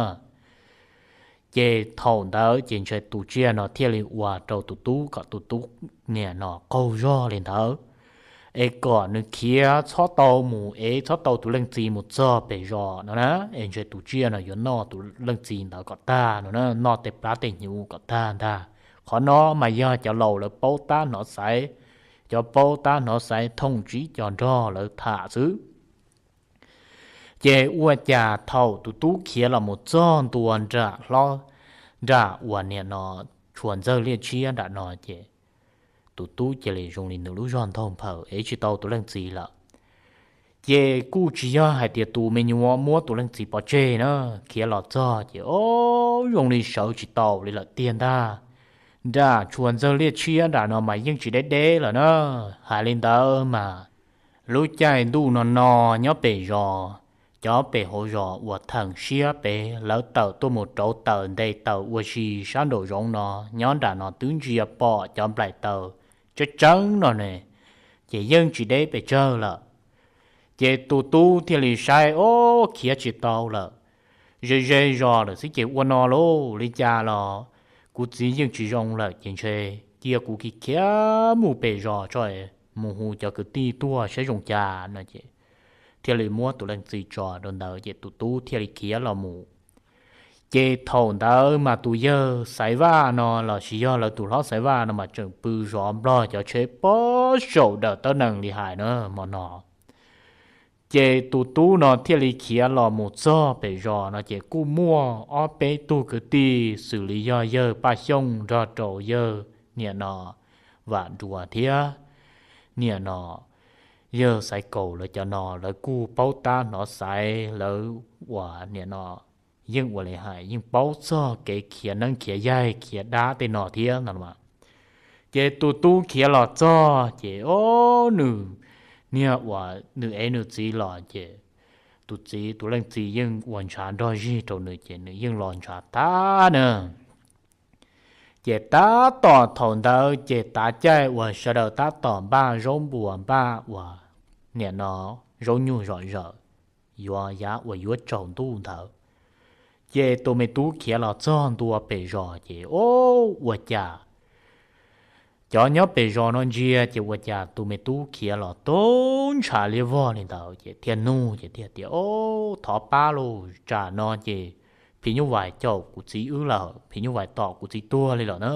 Ces thaum ntawd ces ntshe tus tsiaj no thiaj li ua rau tus tub kom tus tub niam no qaug zog li ntawd, es kom nws khiav txhob tau mus, es txhob tau tus leej txiv mus txog pem zos no na, es ntshe tus tsiaj no yuav noj tus leej txiv ntawd kom tag no na, noj tej plab tej hnyuv kom tag ntag. Qhov no mas yog cov laus lawv paub tab hnov xaiv, cov paub tab hnov xaiv thooj tsib co nrog lawv tham xwb. Ces ua cas thaum tus tub khiav los mus txog ntua nram hlob, nram uas niam no tshuav ntxawg liaj tshiab nram no ces tus tub cia li zoo li nws lub zog ntaug nphaws es tsis tau tus leej txiv lawm. Ces kuj tsis yog hais tias tus me nyuam muab tus leej txiv pov tseg na, khiav los txog ces o, zoo li sawv tsis tau li lawm tiag ntag. Nram tshuav ntxawg liaj tshiab nram no mas yeej tsis deb deb lawm na. Hais li ntawd mas lub caij ntuj no no nyob pem zos, cov pem hauv zos uas theem siab pem lawv tawm tuaj mus rauv taws nte taws ua si sab nraum zoov no, nyob nram no twb ntsia pom cov nplaim taws tseeb tseeb no ne, ces yeej tsis deb pes tsawg lawm. Ces tus tub thiaj li saib, ob, khiav tsis tau lawm, ze ze zos lawm xwb ces ua no lauj, li cas los kuv txiv yeej tsis zoo lawm ces ntshe cia kuv khiav khiav mus pem zos tso, mus hu cov kwv tij tuaj saib zoo cas no ces thiaj li muab tus leej txiv tso rau ntawd ces tus tub thiaj li khiav los mus. Ces thaum ntawd mas tus yawg Xaiv Vaj no lossis yog lawv tus hlob Xaiv Vaj no mas tseem pw zov nplog cov tsheb pob saum dawm tawb nees li hais na hmo no. Ces tus tub no thiaj li khiav los mus txog pem zos no ces kuj muaj ob peb tug kwv tij xws li yog yawg Paj Xyooj nrog rau yawg niam no Vam Nruas thiab niam no yawg Xaiv Kaus lawv cov no lawv kuj paub tab hnov xaiv lawv uas niam no yeej ua li hais yeej paub txog kev khiav neeb khiav yaig khiav dab tej no thiab no. Ces tus tub khiav los txog ces ob nws niag uas nws ev nws txiv los ces tus txiv tus leej txiv yeej ua ntshav nrog zig rau nws ces nws yeej los ntshav tag na. Ces tab tom thaum ntawd ces tav caij uas sawv daws tab tom npaj zaub npuas npaj uas niam no zaub nyuj zom zaws yuav yav uas yuav tsaus ntuj ntawd, ces tus me tub khiav los txog ntua pem zos ces ob, ua cas cov nyob pem zos no ntsia ces ua cas tus me tub khiav los tub ntshav liab vog li ntawd ces thiaj nug ces thiaj tias, Ob, thov pab lauj, tsam no ces phim nyuj vais caum kuv txiv wb lawm, phim nyuj vais tom kuv txiv tuag li lawm na,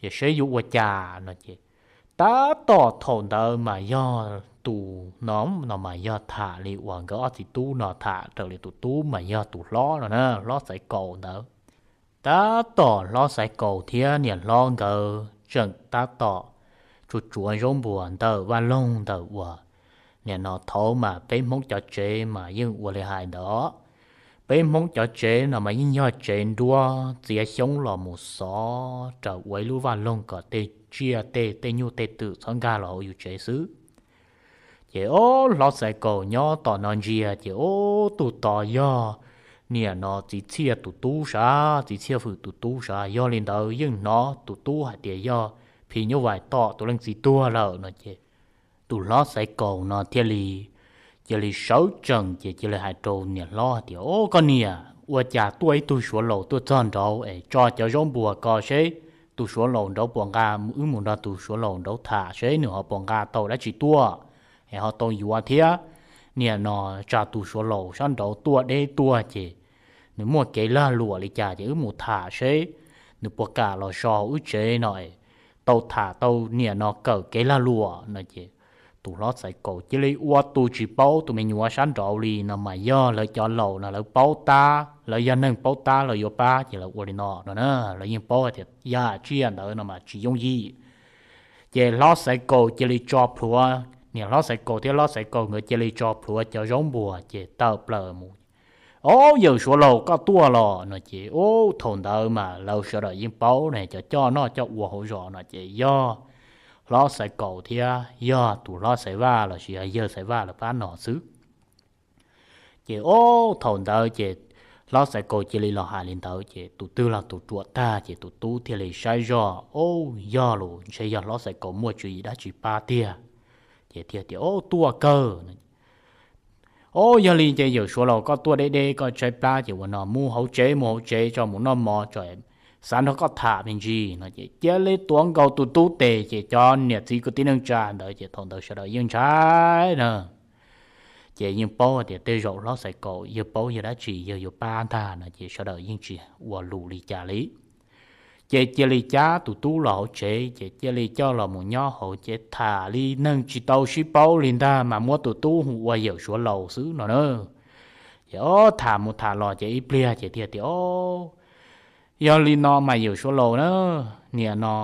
ces seb yuav ua cas no ces tab tom thaum ntawd mas yog tus no no mas yog tham li uas nkawd ob txiv tub no tham raws li tus tub mas yog tus hlob no na, hlob Xaiv Kaus ntawd. Tab tom hlob Xaiv Kaus thiab niam hlob nkawd tseem tab tom tsuav tsuav zaub npuas ntawm vaj loog ntawm uas niam no thaud mas peb Hmoob cov tsev mas yeej ua li hais ntawd. Peb Hmoob cov tsev no mas yeej yog tsev nruab txiav xyoob los mus xov raws ua ib lub vaj loog kom tej tsiaj tej tej nyuj tej twm txhob nkag los hauv yus tsev xwb. Ces ob, hlob Xaiv Kaus nyob tom no ntsia ces ob, tus tod yog niam no txiv Txhiaj tus tub sav, txiv Txhiaj Fwm tus tub sav. Yog li ntawd yeej hnov tus tub hais tias yog phim nyuj vais tom tus leej txiv tuag lawm no ces tus hlob Xaiv Kaus no thiaj li cia li sawv tsees ces cia li hais rau niam hlob hais tias, Ob, koj niam, ua cas tuaj ib tug Suav laus tuaj txog nraud es tso cov zaub npuas ko seb tus Suav laus nraud puas nqa, wb mus nrog tus Suav laus nraud tham seb nws ho puas nqa tau dab tsi tuaj es ho tau yuav thiab. Niam no tsam tus Suav laus sab nraud tuaj deb tuaj ces nws muaj kev lag luam li cas ces wb mus tham seb nws puas kam los so hauv wb tsev no es tau tham tau niam no kawm kev lag luam no ces tus hlob Xaiv Kaus cia li ua tus tsis paub tus me nyuam sab nraud li no mas yog lawv cov laus no lawv paub tab, lawv yog neeg paub tab lawv yuav pab ces lawv ua li no no na, lawv yeej paub hais tias yam tsiaj ntawd no mas tsis yooj yim. Ces hlob Xaiv Kaus cia li tso plhuav, niam hlob Xaiv Kaus thiab hlob Xaiv Kaus nkawd cia li tso plhuav cov zaub npuas ces tawm plaws mus. Ob, yawm Suav laus koj tuaj los no ces ub, thaum ntawd mas lawv sawv daws yeej paub ne, cov coj noj coj ua hauv zos no ces yog hlob Xaiv Kaus thiab yog tus hlob Xaiv Vaj lossis yog yawg Xaiv Vaj lawv pab no xwb. Ces ob, thaum ntawd ces hlob Xaiv Kaus cia li los hais li ntawd ces tus twg los tus ruam tag ces tus tub thiaj li saib zoj, ob, yog los ntshe yog hlob Xaiv Kaus muaj tswv yim dab tsi pab tiag. Ces thiaj tias, Ob, tuaj kawg. Ob, yog li ces yawm Suav laus koj tuaj deb deb koj tshaib plab ces ua no mus hauv tsev, mus hauv tsev tso, mus noj mov tso, xav nrog koj tham me ntsis no ces cia li tuav nkaus tus tub tes ces cov niam txiv kwv tij neej tsa ntawd ces thaum ntawd sawv daws yeej ntshai na. Ces yeej paub tias tej zaum hlob Xaiv Kaus yawg paub yawg dab tsi yawg yuav pab ntag no ces sawv daws yeej tsis ua lus li cas li. Ces cia li cab tus tub los hauv tsev ces cia li coj los mus nyob hauv ces tham li neeg tsis tau sib paub li ntag mas muab tus tub hu ua yawm Suav laus xwb no na. Ces ob, tham mus tham los ces ib pliag ces thiaj tias, Ob, yog li no mas yawm Suav laus na, niam no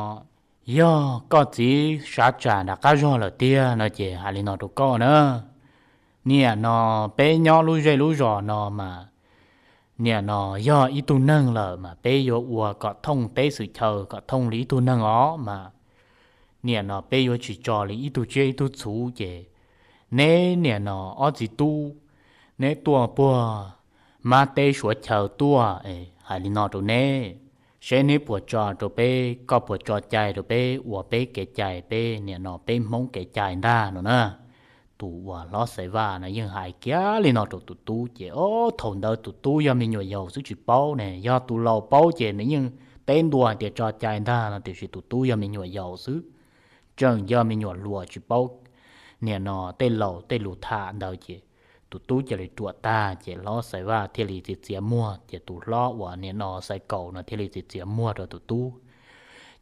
yog koj txiv sav tsam nram qab zog lawm tiag no ces hais li no rau koj na. Niam no peb nyob lub zej lub zos no mas niam no yog ib tug neeg lawm mas peb yuav ua kom thooj teb xwm chaw kom thooj li ib tug neeg os mas niam no peb yuav tsis tso li ib tug tsiaj ib tug txhu ces neb niam no ob txiv tub neb tuaj puag mab teb suav chaw tuaj es hais li no rau neb, seb neb puas tso rau peb, koj puas tso cai rau peb ua peb kev cai, peb niam no peb Hmoob kev cai ntag no na. Tus uas hlob Xaiv Vaj no yeej hais kiag li no rau tus tub ces ob thaum ntawd tus tub yog me nyuam yaus xwb tsis paub ne, yog tus laus paub ces nws yeej teb ntua hais tias tso cai ntag no, tiam sis tus tub yog me nyuam yaus xwb, tseem yog me nyuam hluas tsis paub niam no tej laus tej lus tham ntawd ces tus tub cia li ruam tag ces hlob Xaiv Vaj thiaj li txiav txiav muag, ces tus hlob uas niam no Xaiv Kaus no thiaj li txiav txiav muag rau tus tub.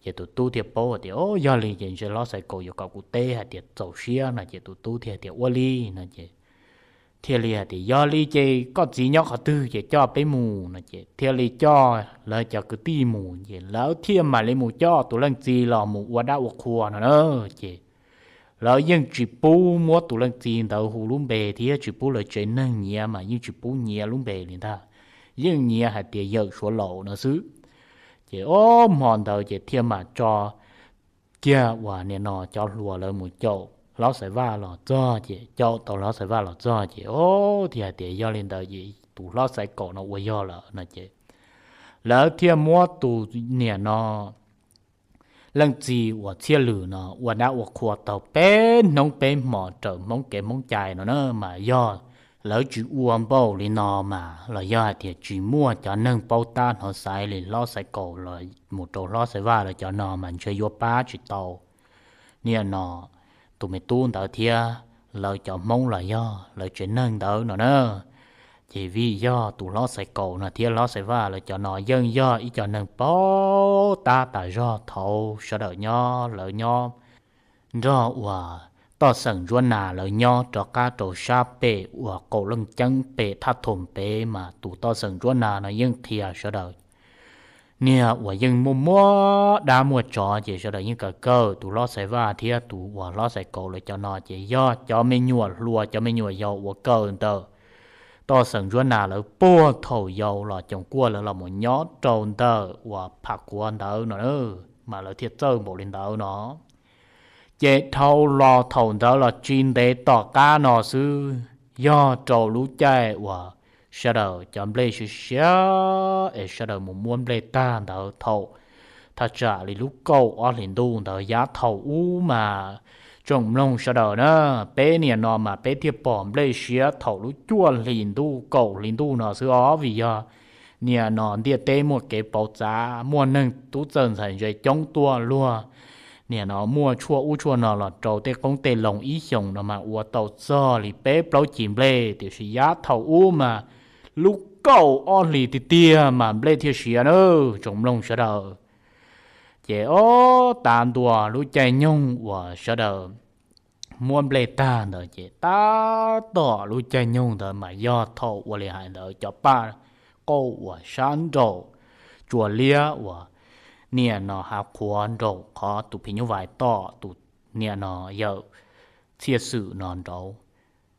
Ces tus tub thiaj paub tias, o, yog li ces ntshe hlob Xaiv Kaus yuav kom kuv teb hais tias txaus siab no ces tus tub thiaj tias ua li no ces thiaj li hais tias yog li ces koj txiv nyob qhov twg ces coj peb mus no ces thiaj li coj lawv cov kwv tij mus ces lawv thiaj mam li mus coj tus leej txiv los mus ua dab ua qhua no na. Ces lawv yeej tsis pub muab tus leej txiv ntawd hu lub npe thiab tsis pub lawv tsev neeg nyiav mas yeej tsis pub nyiav lub npe li ntag, yeej nyiav hais tias yawm suav laus no xwb. Ces ob hmo ntawd ces thiaj mam tso kiag uas niam no cov hluas lawv mus caum hlob Xaiv Vaj los txog ces caum tau hlob Xaiv Vaj los txog ces ob thiaj hais tias yog li ntawd es tus hlob Xaiv Kaus no ua yog lawm no ces lawv thiaj muab tus niam no leej txiv uas Txhiaj Lwm no ua dab ua qhua tau peb hnub peb hmo raws Hmoob kev Hmoob cai no na mas yog lawv tsis ua npaum li no mas los yog hais tias tsis muaj cov neeg paub tab hnov xaiv li hlob Xaiv Kaus los mus rau hlob Xaiv Vaj lawv cov no mas ntshe yuav pab tsis tau niam no tus me tub ntawd thiab lawv cov Hmoob los yog lawv tsev neeg ntawd no na. Ces vim yog tus hlob Xaiv Kaus no thiab hlob Xaiv Vaj lawv cov no yeej yog ib co neeg paub tab tas zog thaum sawv daws nyob lawv nyob nrog uas toj xeem Ntsuab Nas lawv nyob rov qab rau sab pem uas qaum Leej Ceeb pem Thaj Thoom pem mas tus toj xeem Ntsuab Nas no yeej qhia sawv daws niag uas yeej muaj muaj dab muaj tsov ces sawv daws yeej kawm kawm tus hlob Xaiv Vaj thiab tus uas hlob Xaiv Kaus lawv cov no ces yog cov me nyuam hluas cov me nyuam yaus uas kawm ntawm toj xeem Ntsuab Nas lawv puag thaum yaus los coom kuaj lawv los mus nyob rau ntawm uas Pham Kuav ntawd no mas lawv thiaj txawj npaum li ntawd no. Ces dhau los thaum ntawd los tsis ntev tom qab no xwb, yog rau lub caij uas sawv daws cov nplej siav siav es sawv daws mus muab nplej tag ntawd thaum thaj tsam li lub kaum ob hlis ntuj ntawd yav thaum ub mas tsoom mloog sawv daws na, peb niam no mas peb thiaj pom nplej siav thaum lub cuaj hlis ntuj kaum hlis ntuj no xwb os vim yog niam no ntiaj teb muaj kev pauv txav muaj neeg tub txawj ntxhais ntse coob tuaj luag niam no muaj tshuaj ub tshuaj no los rau tej qoob tej loo ib xyoos no mas ua tau txog li peb plaub cim nplej tiam sis yav thaum ub mas lub kaum ob hlis tiag tiag mas nplej thiaj siav na tsoom mloog sawv daws. Ces ob tav ntua lub caij nyoog uas sawv daws muab nplej tag ntawd ces tab tom lub caij nyoog ntawd mas yog thaum ua li hais ntawd cov paj qauj uas sab nraum tsua liab uas niam no hav qhuav nraum qhov tus phim nyuj vais tom tus niam no yawm Txhiaj Xwm no nraud,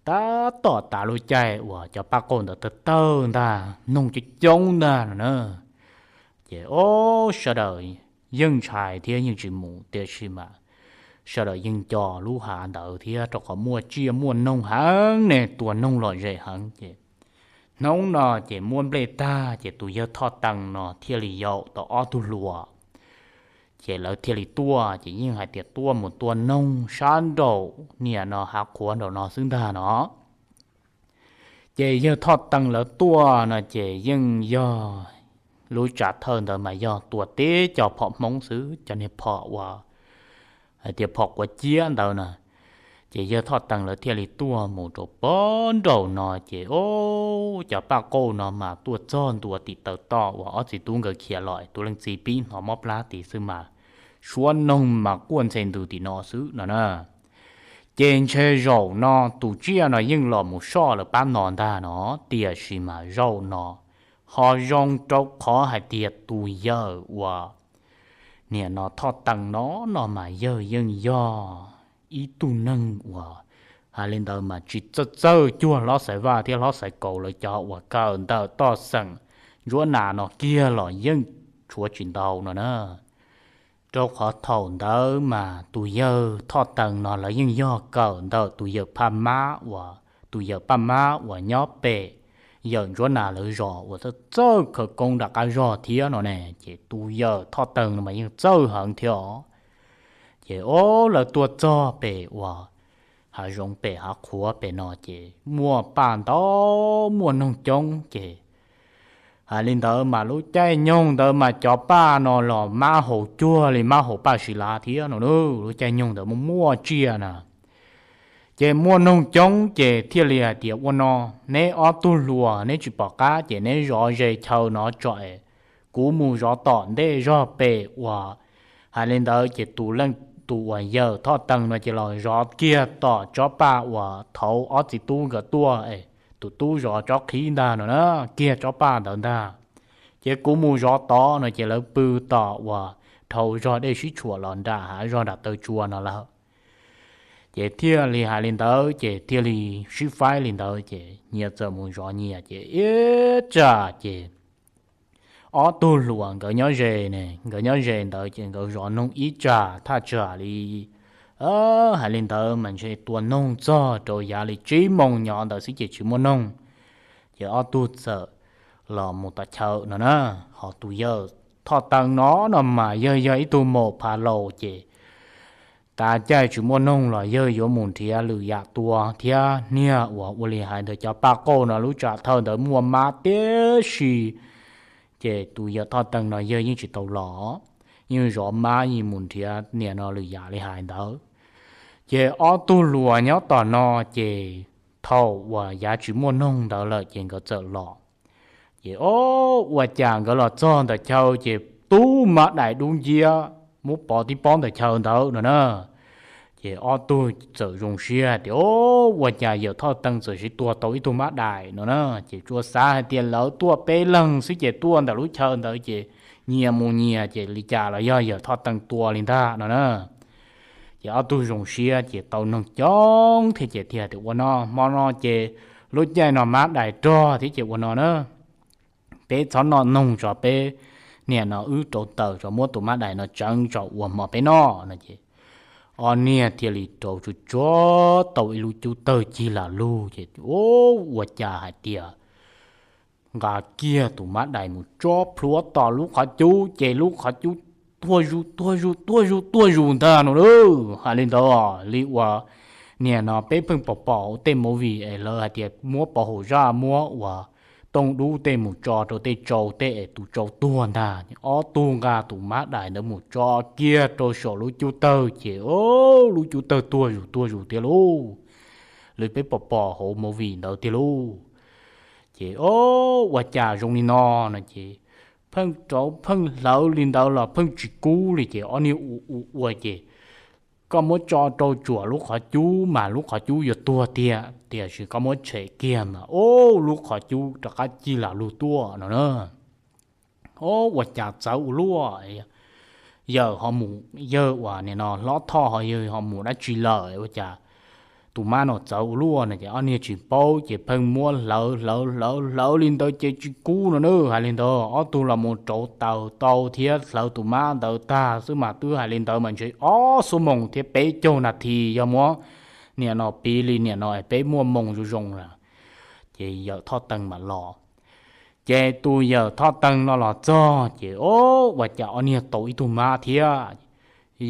tab tom tav lub caij uas cov paj qauj ntawd tawg tawg ntag noog coob coob ntag no na. Ces ob sawv daws yeej ntshai thiab yeej tsis mus tiam sis mas sawv daws yeej nco lub hav ntawd thiab rau qhov muaj tsiaj muaj noog heev ne tua noog lom zem heev ces hnub no ces muab nplej tag ces tus yawg Thoj Tees no thiaj li yaum tau ob tug hluas ces lawv thiaj li tuaj ces yeej hais tias tuaj mus tua noog sab nraum niam no hav qhuav nraum no xwb ntag no. Ces yawg Thoj Tees lawv tuaj no ces yeej yog lub tsam thawj ntawd mas yog tua tib co phom Hmoob xwb, cov niag phom uas hais tias phom quav ciab ntawd na. Ces yawg Thoj Tees lawv thiaj li tuaj mus rau pog nraum no ces o, cov paj qauj no mas tuaj txog ntua tim taw toj uas ob txiv tub nkawd khiav los tus leej txiv pib hnov mob plab tid xwb mas suab noog mas quaj ntxhe ntws tim no xwb no na. Ces ntshe zaum no tus tsiaj no yeej los mus soj lawv pab no ntag no, tiam sis mas zaum no ho zoo rau qhov hais tias tus yawg uas niam no Thoj Tees no no mas yawg yeej yog ib tug neeg uas hais li ntawd mas tsis txawj txawj cuag hlob Xaiv Vaj thiab hlob Xaiv Kaus lawv cov uas kawm ntawm toj xeem Ntsuab Nas no kiag los yeej tshuav tsis ntau no na. Rau qhov thaum ntawd mas tus yawg Thoj Tees no lawv yeej yog kawm ntawm tus yawg Phaj Mab uas tus yawm Paj Mab uas nyob pem yawm Ntsuab Nas lawv zos uas txawj txawj khawv koob nram qab zog thiab no ne, ces tus yawm Thoj Teeg no mas yeej txawj heev thiab os. Ces o, lawv tuaj txog pem uas hav zoov pem hav qhuav pem no ces muaj paj ntau, muaj noog coob ces hais li ntawd mas lub caij nyoog ntawd mas cov paj no los mab haus cuag li mab haus paj si lav thiab no na, lub caij nyoog ntawd muaj muaj tsiaj na. Ces muaj noog coob ces thiaj li hais tias ua no, neb ob tug hluas neb tsis pom qab ces neb zov ze chaw no tso es kuv mus zov tom ntej zog pem uas hais li ntawd ces tus leej, tus uas yawm Thoj Teeg no ces los zov kiag tom tsob paj uas thaud ob txiv tub nkawd tuaj es tus tub zov tsob qhib ntag no na, kiag tsob paj ntawd ntag. Ces kuv mus zov tod no ces lawv pw tom uas dhau zog dej sib tshuam los nram hav zog nram taw tsua no lawm. Ces thiaj li hais li ntawd ces thiaj li sib faib li ntawd ces nyias txawm mus zov nyias ces ib tsam ces ob tug hluas nkawd nyob ze ne, nkawd nyob ze ntawd ces nkawd zov noog ib tsam thaj tsam li, hais li ntawd mas ntshe tua noog txog rau yav li tsib moos nyob ntawd xwb ces tsis muaj noog. Ces ob tug txawm los mus tom chaw no na, ho tus yawm Thoj Teeg no no mas yawg yog ib tug maum phav laus ces tav caij tsis muaj noog los yawg yuav mus nrhiav lwm yam tua thiab niag uas ua li hais ntawd cov paj qauj no lub tsam thawj ntawd muaj mab tiam sis ces tus yawm Thoj Teeg no yawg yeej tsis tau los, yeej zov mab yeej mus nrhiav niam no lwm yam li hais ntawd. Ces ob tug hluas nyob tom no ces thaum uas yav tsis muaj noog ntawd lawm ces nkawd txawm los. Ces o, ua cas nkawd los txog ntawm chaw ces tub mab dais dub nciab muab pov tib pob ntawm chaw ntawd no na. Ces ob tug txawm zoo siab hais tias o, ua cas yawm Thoj Teeg txawm siv tua tau ib tug mab dais no na. Ces tsuas xav hais tias lawv tuaj peb leeg xwb ces tuaj ntawm lub chaw ntawd ces nyias mus nyias ces li cas los yog yawm Thoj Teeg tua li ntag no na. Ces ob tug zoo siab ces tau noog coob thiab ces thiaj tias ua no, hmo no ces lub caij no mab dais rog thiab ces ua no na, peb txhob noj noog tso, peb niam no wb rauv taws tso muab tus mab dais no tseev tso ua hmo peb noj no ces ob niag thiaj li rauv tsuag tsuag tau ib lub cub tawg cig lam lug ces ua cas hais tias nqa kiag tus mab dais mus tso plhuav tom lub qhov cub ces lub qhov cub tuag zus tuag zus tuag zus tuag zus ntag no lauj. Hais li ntawd li uas niam no peb pheej pom pom hauv tej movie es lawv hais tias muab pov haum zaj muab uas tooj dub tej mus tso rau tej tsau tej es tus tsau tuag ntag. Ob tug nqa tus mab dais ntawd mus tso kiag rau saum lub cub tawg ces lub cub tawg tuag zus tuag zus tiag lauj, li peb pom pom hauv movie ntawd tiag lauj. Ces o, ua cas zoo li no no ces pheej rauv pheej hlawv li ntawd los pheej tsis kub li ces ob niag ua ua ua ces koj muab tso rau tsuam lub qhov cub mas lub qhov cub yuav tuag tiag, tiam sis koj muab tshem kiag mas o, lub qhov cub rov qab cig lam lug tuaj no na. O, ua cas txawv ua luaj, yawg ho mus, yawg uas nim no hlob Thoj ho yawg ho mus dab tsi lawm ua cas tus mab no txawv ua luaj no ces ob niag tsis paub ces pheej muab hlawv hlawv hlawv hlawv li ntawd ces tsis kub no na. Hais li ntawd ob tug los mus rauv taws tau thiab hlawv tus mab ntawd tag xwb mas twb hais li ntawd mas ntshe ob xuab moos thiab peb caug nas this yog muab niam no piv li niam no peb muaj moos zoo zoo lawm ces yawm Thoj Teeg mam los. Ces tus yawm Thoj Teeg no los txog ces o, ua cas ob niag tau ib tug mab thiab.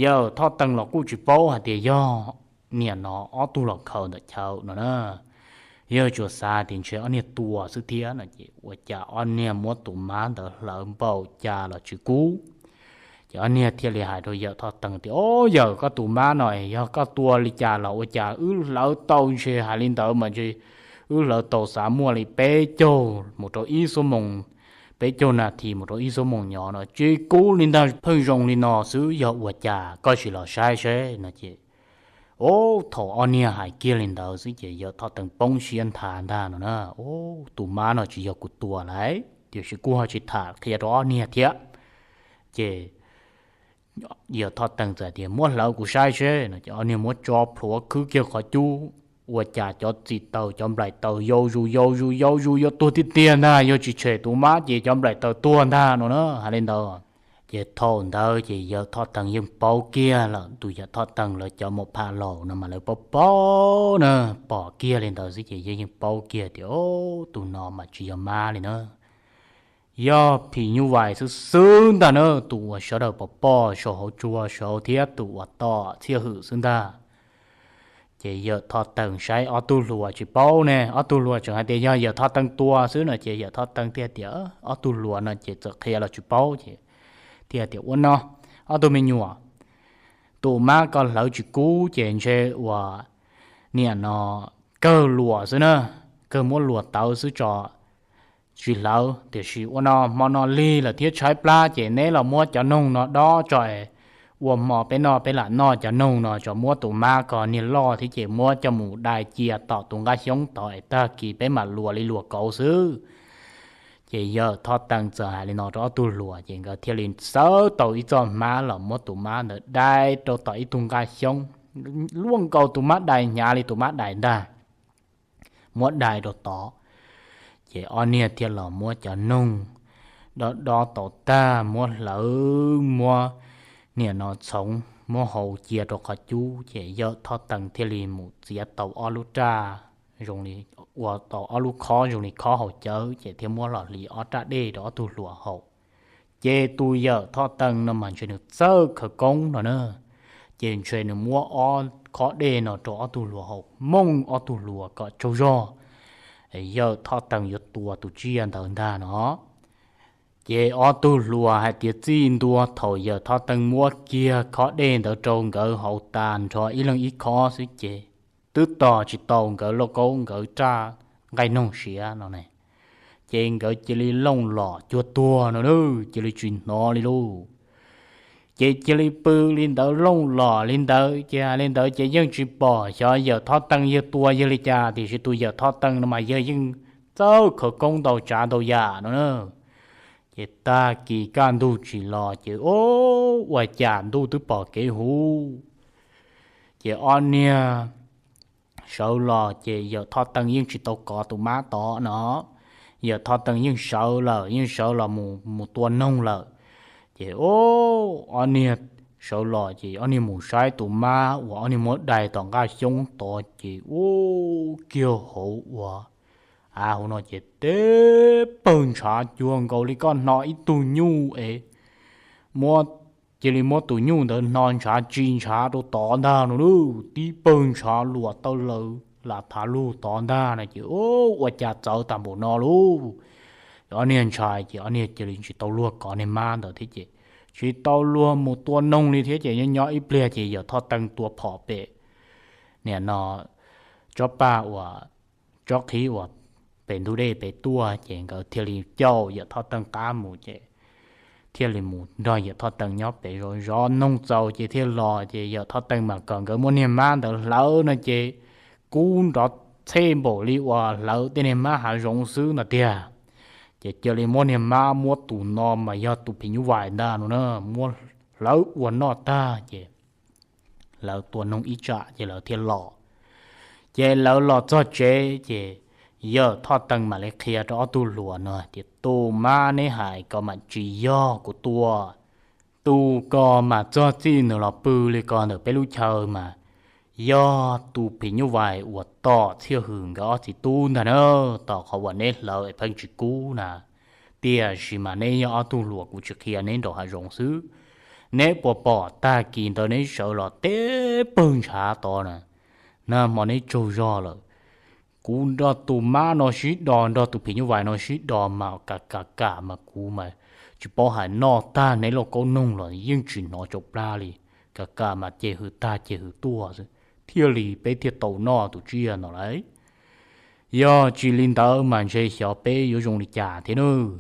Yawm Thoj Teeg los kuj tsis paub hais tias yog niam no ob tug los khaws ntawm chaw no na, yawg tsuas xav tias ntshe ob niag tua xwb thiab no ces ua cas ob niag muab tus mab ntawd hlawv npaum cas los tsis kub. Ces ob niag thiaj li hais rau yawm Thoj Teeg tias o, yawm, koj tus mab no yog koj tua li cas los ua cas wb hlawv tau ntshe hais li ntawd mas ntshe wb hlawv tau xav muaj li peb caug mus rau ib xuab moos, peb caug nas this mus rau ib xuab moos nyob no tsis kub li ntag, pheej zoo li no xwb yog ua cas koj sim los saib seb no ces o, thaum ob niag hais kiag li ntawd xwb ces yawm Thoj Teeg poob siab nthav ntag no na. O, tus mab no tsis yog kuv tua lauj, tiam sis kuj ho tsis tham qhia rau ob niag thiab. Ces yawm Thoj Teeg txawm tias muab hlawv kuv saib seb no ces ob niag muab tso plhuav khwb kiag qhov cub, ua cas cov txim taws cov nplaim taws yau zus yau zus yau zus yuav tuag tiag tiag ntag, yog tsis tshem tus mab ces cov nplaim taws tuag ntag no na. Hais li ntawd Ces thaum ntawd ces yawm Thoj Teeg yeej paub kiag lawm, tus yawm Thoj Teeg lawv cov mos phaj laus no mas lawv paub paub na, pom kiag li ntawd xwb ces yeej yeej paub kiag tias tus no mas tsis yog mab li na, yog phim nyuj vais xwb xwb ntag na, tus uas sawv daws pom pom saum hauv tsua saud thiab tus uas tom Txhiaj Hwm xwb ntag. Ces yawm Thoj Teeg saib ob tug hluas tsis paub ne, ob tug hluas tseem hais tias yog yawm Thoj Teeg tua xwb no ces yawm Thoj Teeg thiaj tias ob tug hluas no ces txawm qhia los tsis paub ces thiaj tias ua no, ob tug me nyuam, tus mab ko hlawv tsis kub ces ntshe uas niam no kawg luas xwb na, kawg muab luas tawv xwb tso, tsis hlawv. Tiam sis ua no hmo no lig lawm thiab tshaib plab ces neb los muab cov noog no dob tso es ua hmo peb noj peb lam noj cov noog no tso, muab tus mab ko niag loj thiab ces muab coj mus dai cia tom tus nqaj xyoob tod es tag kis peb mam luas li luas kauv xwb. Ces yawm Thoj Teeg txawm hais li no rau ob tug hluas ces nkawd thiaj li xawb tau ib txoj hmab los muab tus mab ntawd dai rau tom ib tug nqaj xyoob, luaj nkaus tus mab dais, hnyav li tus mab dais ntag, muab dai rau tod. Ces ob niag thiaj los muab cov noog dob dob tau tag muab hlawv, muab niam no txhoov muab hau cia rau qhov cub ces yawm Thoj Teeg thiaj li mus txiav tau ob lub raj, zoo li ua tau ob lub khob zoo li khob haus cawv ces thiaj muab los hliv ob raj dej rau ob tug hluas haus. Ces tus yawm Thoj Teeg no mas ntshe nws txawj khawv koob no na, ces ntshe nws muab ob khob dej no rau ob tug hluas haus, mooj ob tug hluas kom tsaug zog, yawm Thoj Teeg yuav tua tus tsiaj ntawd ntag no. Ces ob tug hluas hais tias txij ntua thaum yawm Thoj Teeg muab kiag khob dej ntawd rau nkawd haus tas nrho ib leeg ib khob xwb ces twb tos tsis tau nkawd lauj kaub nkawd raj nqaij noog siav no ne, ces nkawd cia li looj los cuag tuag no na, cia li tsis hnov li lauj. Ces cia li pw li ntawd looj los li ntawd ces hais li ntawd ces yeej tsis pom xyov yawm Thoj Teeg yawg tua yawg li cas, tiam sis tus yawm Thoj Teeg no mas yawg yeej txawj khawv koob ntau tsav ntau yam no na. Ces tag kis kaj ntug tsis los ces ua cas ntuj twb pom kev huv, ces ob niag sawv los ces yawm Thoj Teeg yeej tsis tau kov tus mab tod no, yawm Thoj Teeg yeej sawv lawm, yeej sawv los mus mus tua noog lawm. Ces ob niag sawv los ces ob niag mus saib tus mab uas ob niag muab dai tom nqaj xyoob tod ces ua kiag hauv ua av hauv no ces tib pawg ntshav cuag nkaus li koj hno ib tug nyuj es muab, cia li muab tus nyuj ntawd hno ntshav tsis ntshav rau tod ntag no lauj, tib pawg ntshav luam taw laws lam thav lug tod ntag no ces ua cas txawv tag npaum no lauj. Ob niag ntshai ces ob niag cia li tsis tau luag kov niag mab ntawd thiab ces tsis tau luag mus tua noog li thiab ces nyob nyob ib pliag ces yawm Thoj Teeg tua phom pem niam no tsob paj uas tsob qhib uas pem ntug dej pem tuaj ces nkawd thiaj li caum yawm Thoj Teeg qab mus ces thiaj li mus nrog yawm Thoj Teeg nyob pem zov zov noog txaus ces thiaj los ces yawm Thoj Teeg mas kom nkawd muab niag mab ntawd hlawv no ces kub nrov txhej npaum li uas hlawv tej niag mab hav zoov xwb no tiag. Ces cia li muab niag mab, muab tus no mas yog tus phim nyuj vais ntag no na, muab hlawv ua noj tag ces lawv tua noog ib tsam ces lawv thiaj los. Ces lawv los txog tsev ces yawm Thoj Teeg mam li qhia rau ob tug hluas no tias tus mab neb hais ko mas tsis yog kuv tua. Tus ko mas txog txij nws los pw li ko ntawm peb lub chaw mas yog tus phim nyuj vais uas tom Txhiaj Hwm nkawd ob txiv tub ntag na, tom qhov uas neb hlawv es pheej tsis kub na. Tiam sis mas neb yog ob tug hluas kuv tsis qhia neb nraum hav zoov xwb. Neb puas pom tag kis ntawd neb sawv los tib pawg ntshav tod na, nag hmo neb tsaug zog lawm. Kuv nrog tus mab no sib do, nrog tus phim nyuj vais no sib do mas kam kam kam mas kuv mas tsis paub hais, noj tag neb lauj kaub noog los yeej tsis hnov tsau plab li. Kam kam mas ces hws tag ces hws tuaj xwb, thiaj li peb thiaj tau noj tus tsiaj no lauj. Yog tsis li ntawd mas ntshe xyov peb yuav zoo li cas thiab nawb.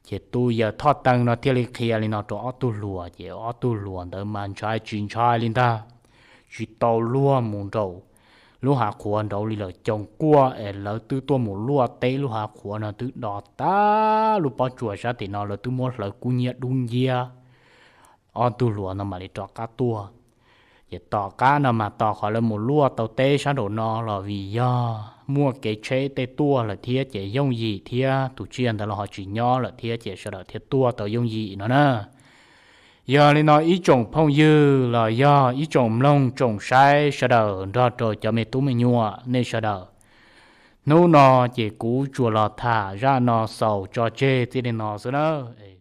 Ces tus yawm Thoj Teeg no thiaj li qhia li no rau ob tug hluas, ces ob tug hluas ntawd mas ntshai tsis ntshai li ntag, tsis tau luag mus nraum lub hav qhuav nraud li lawm. Coom kuaj es lawv twb tuaj mus luaj teb lub hav qhuav no twb do tag lub pob tsuas sab tim no, lawv twb muab hlawv kub hnyiab dub nciab. Ob tug hluas no mam li rov qab tuaj. Ces tom qab no mas tos qhov lawv mus luaj tau teb sab nraum no los vim yog muaj kev tsheb tej tuaj lawm thiab ces yooj yim thiab, tus tsiaj ntawd los ho tsis nyob lawm thiab ces sawv daws thiaj tuaj tau yooj yim no na. Yog li no ib tsoom phooj ywg los yog ib tsoom mloog tsoom saib sawv daws nrog rau cov me tub me nyuam nej sawv daws, hnub no ces kuv tsuas los tham zaj no xaus tso tseg txij li no xwb nawb.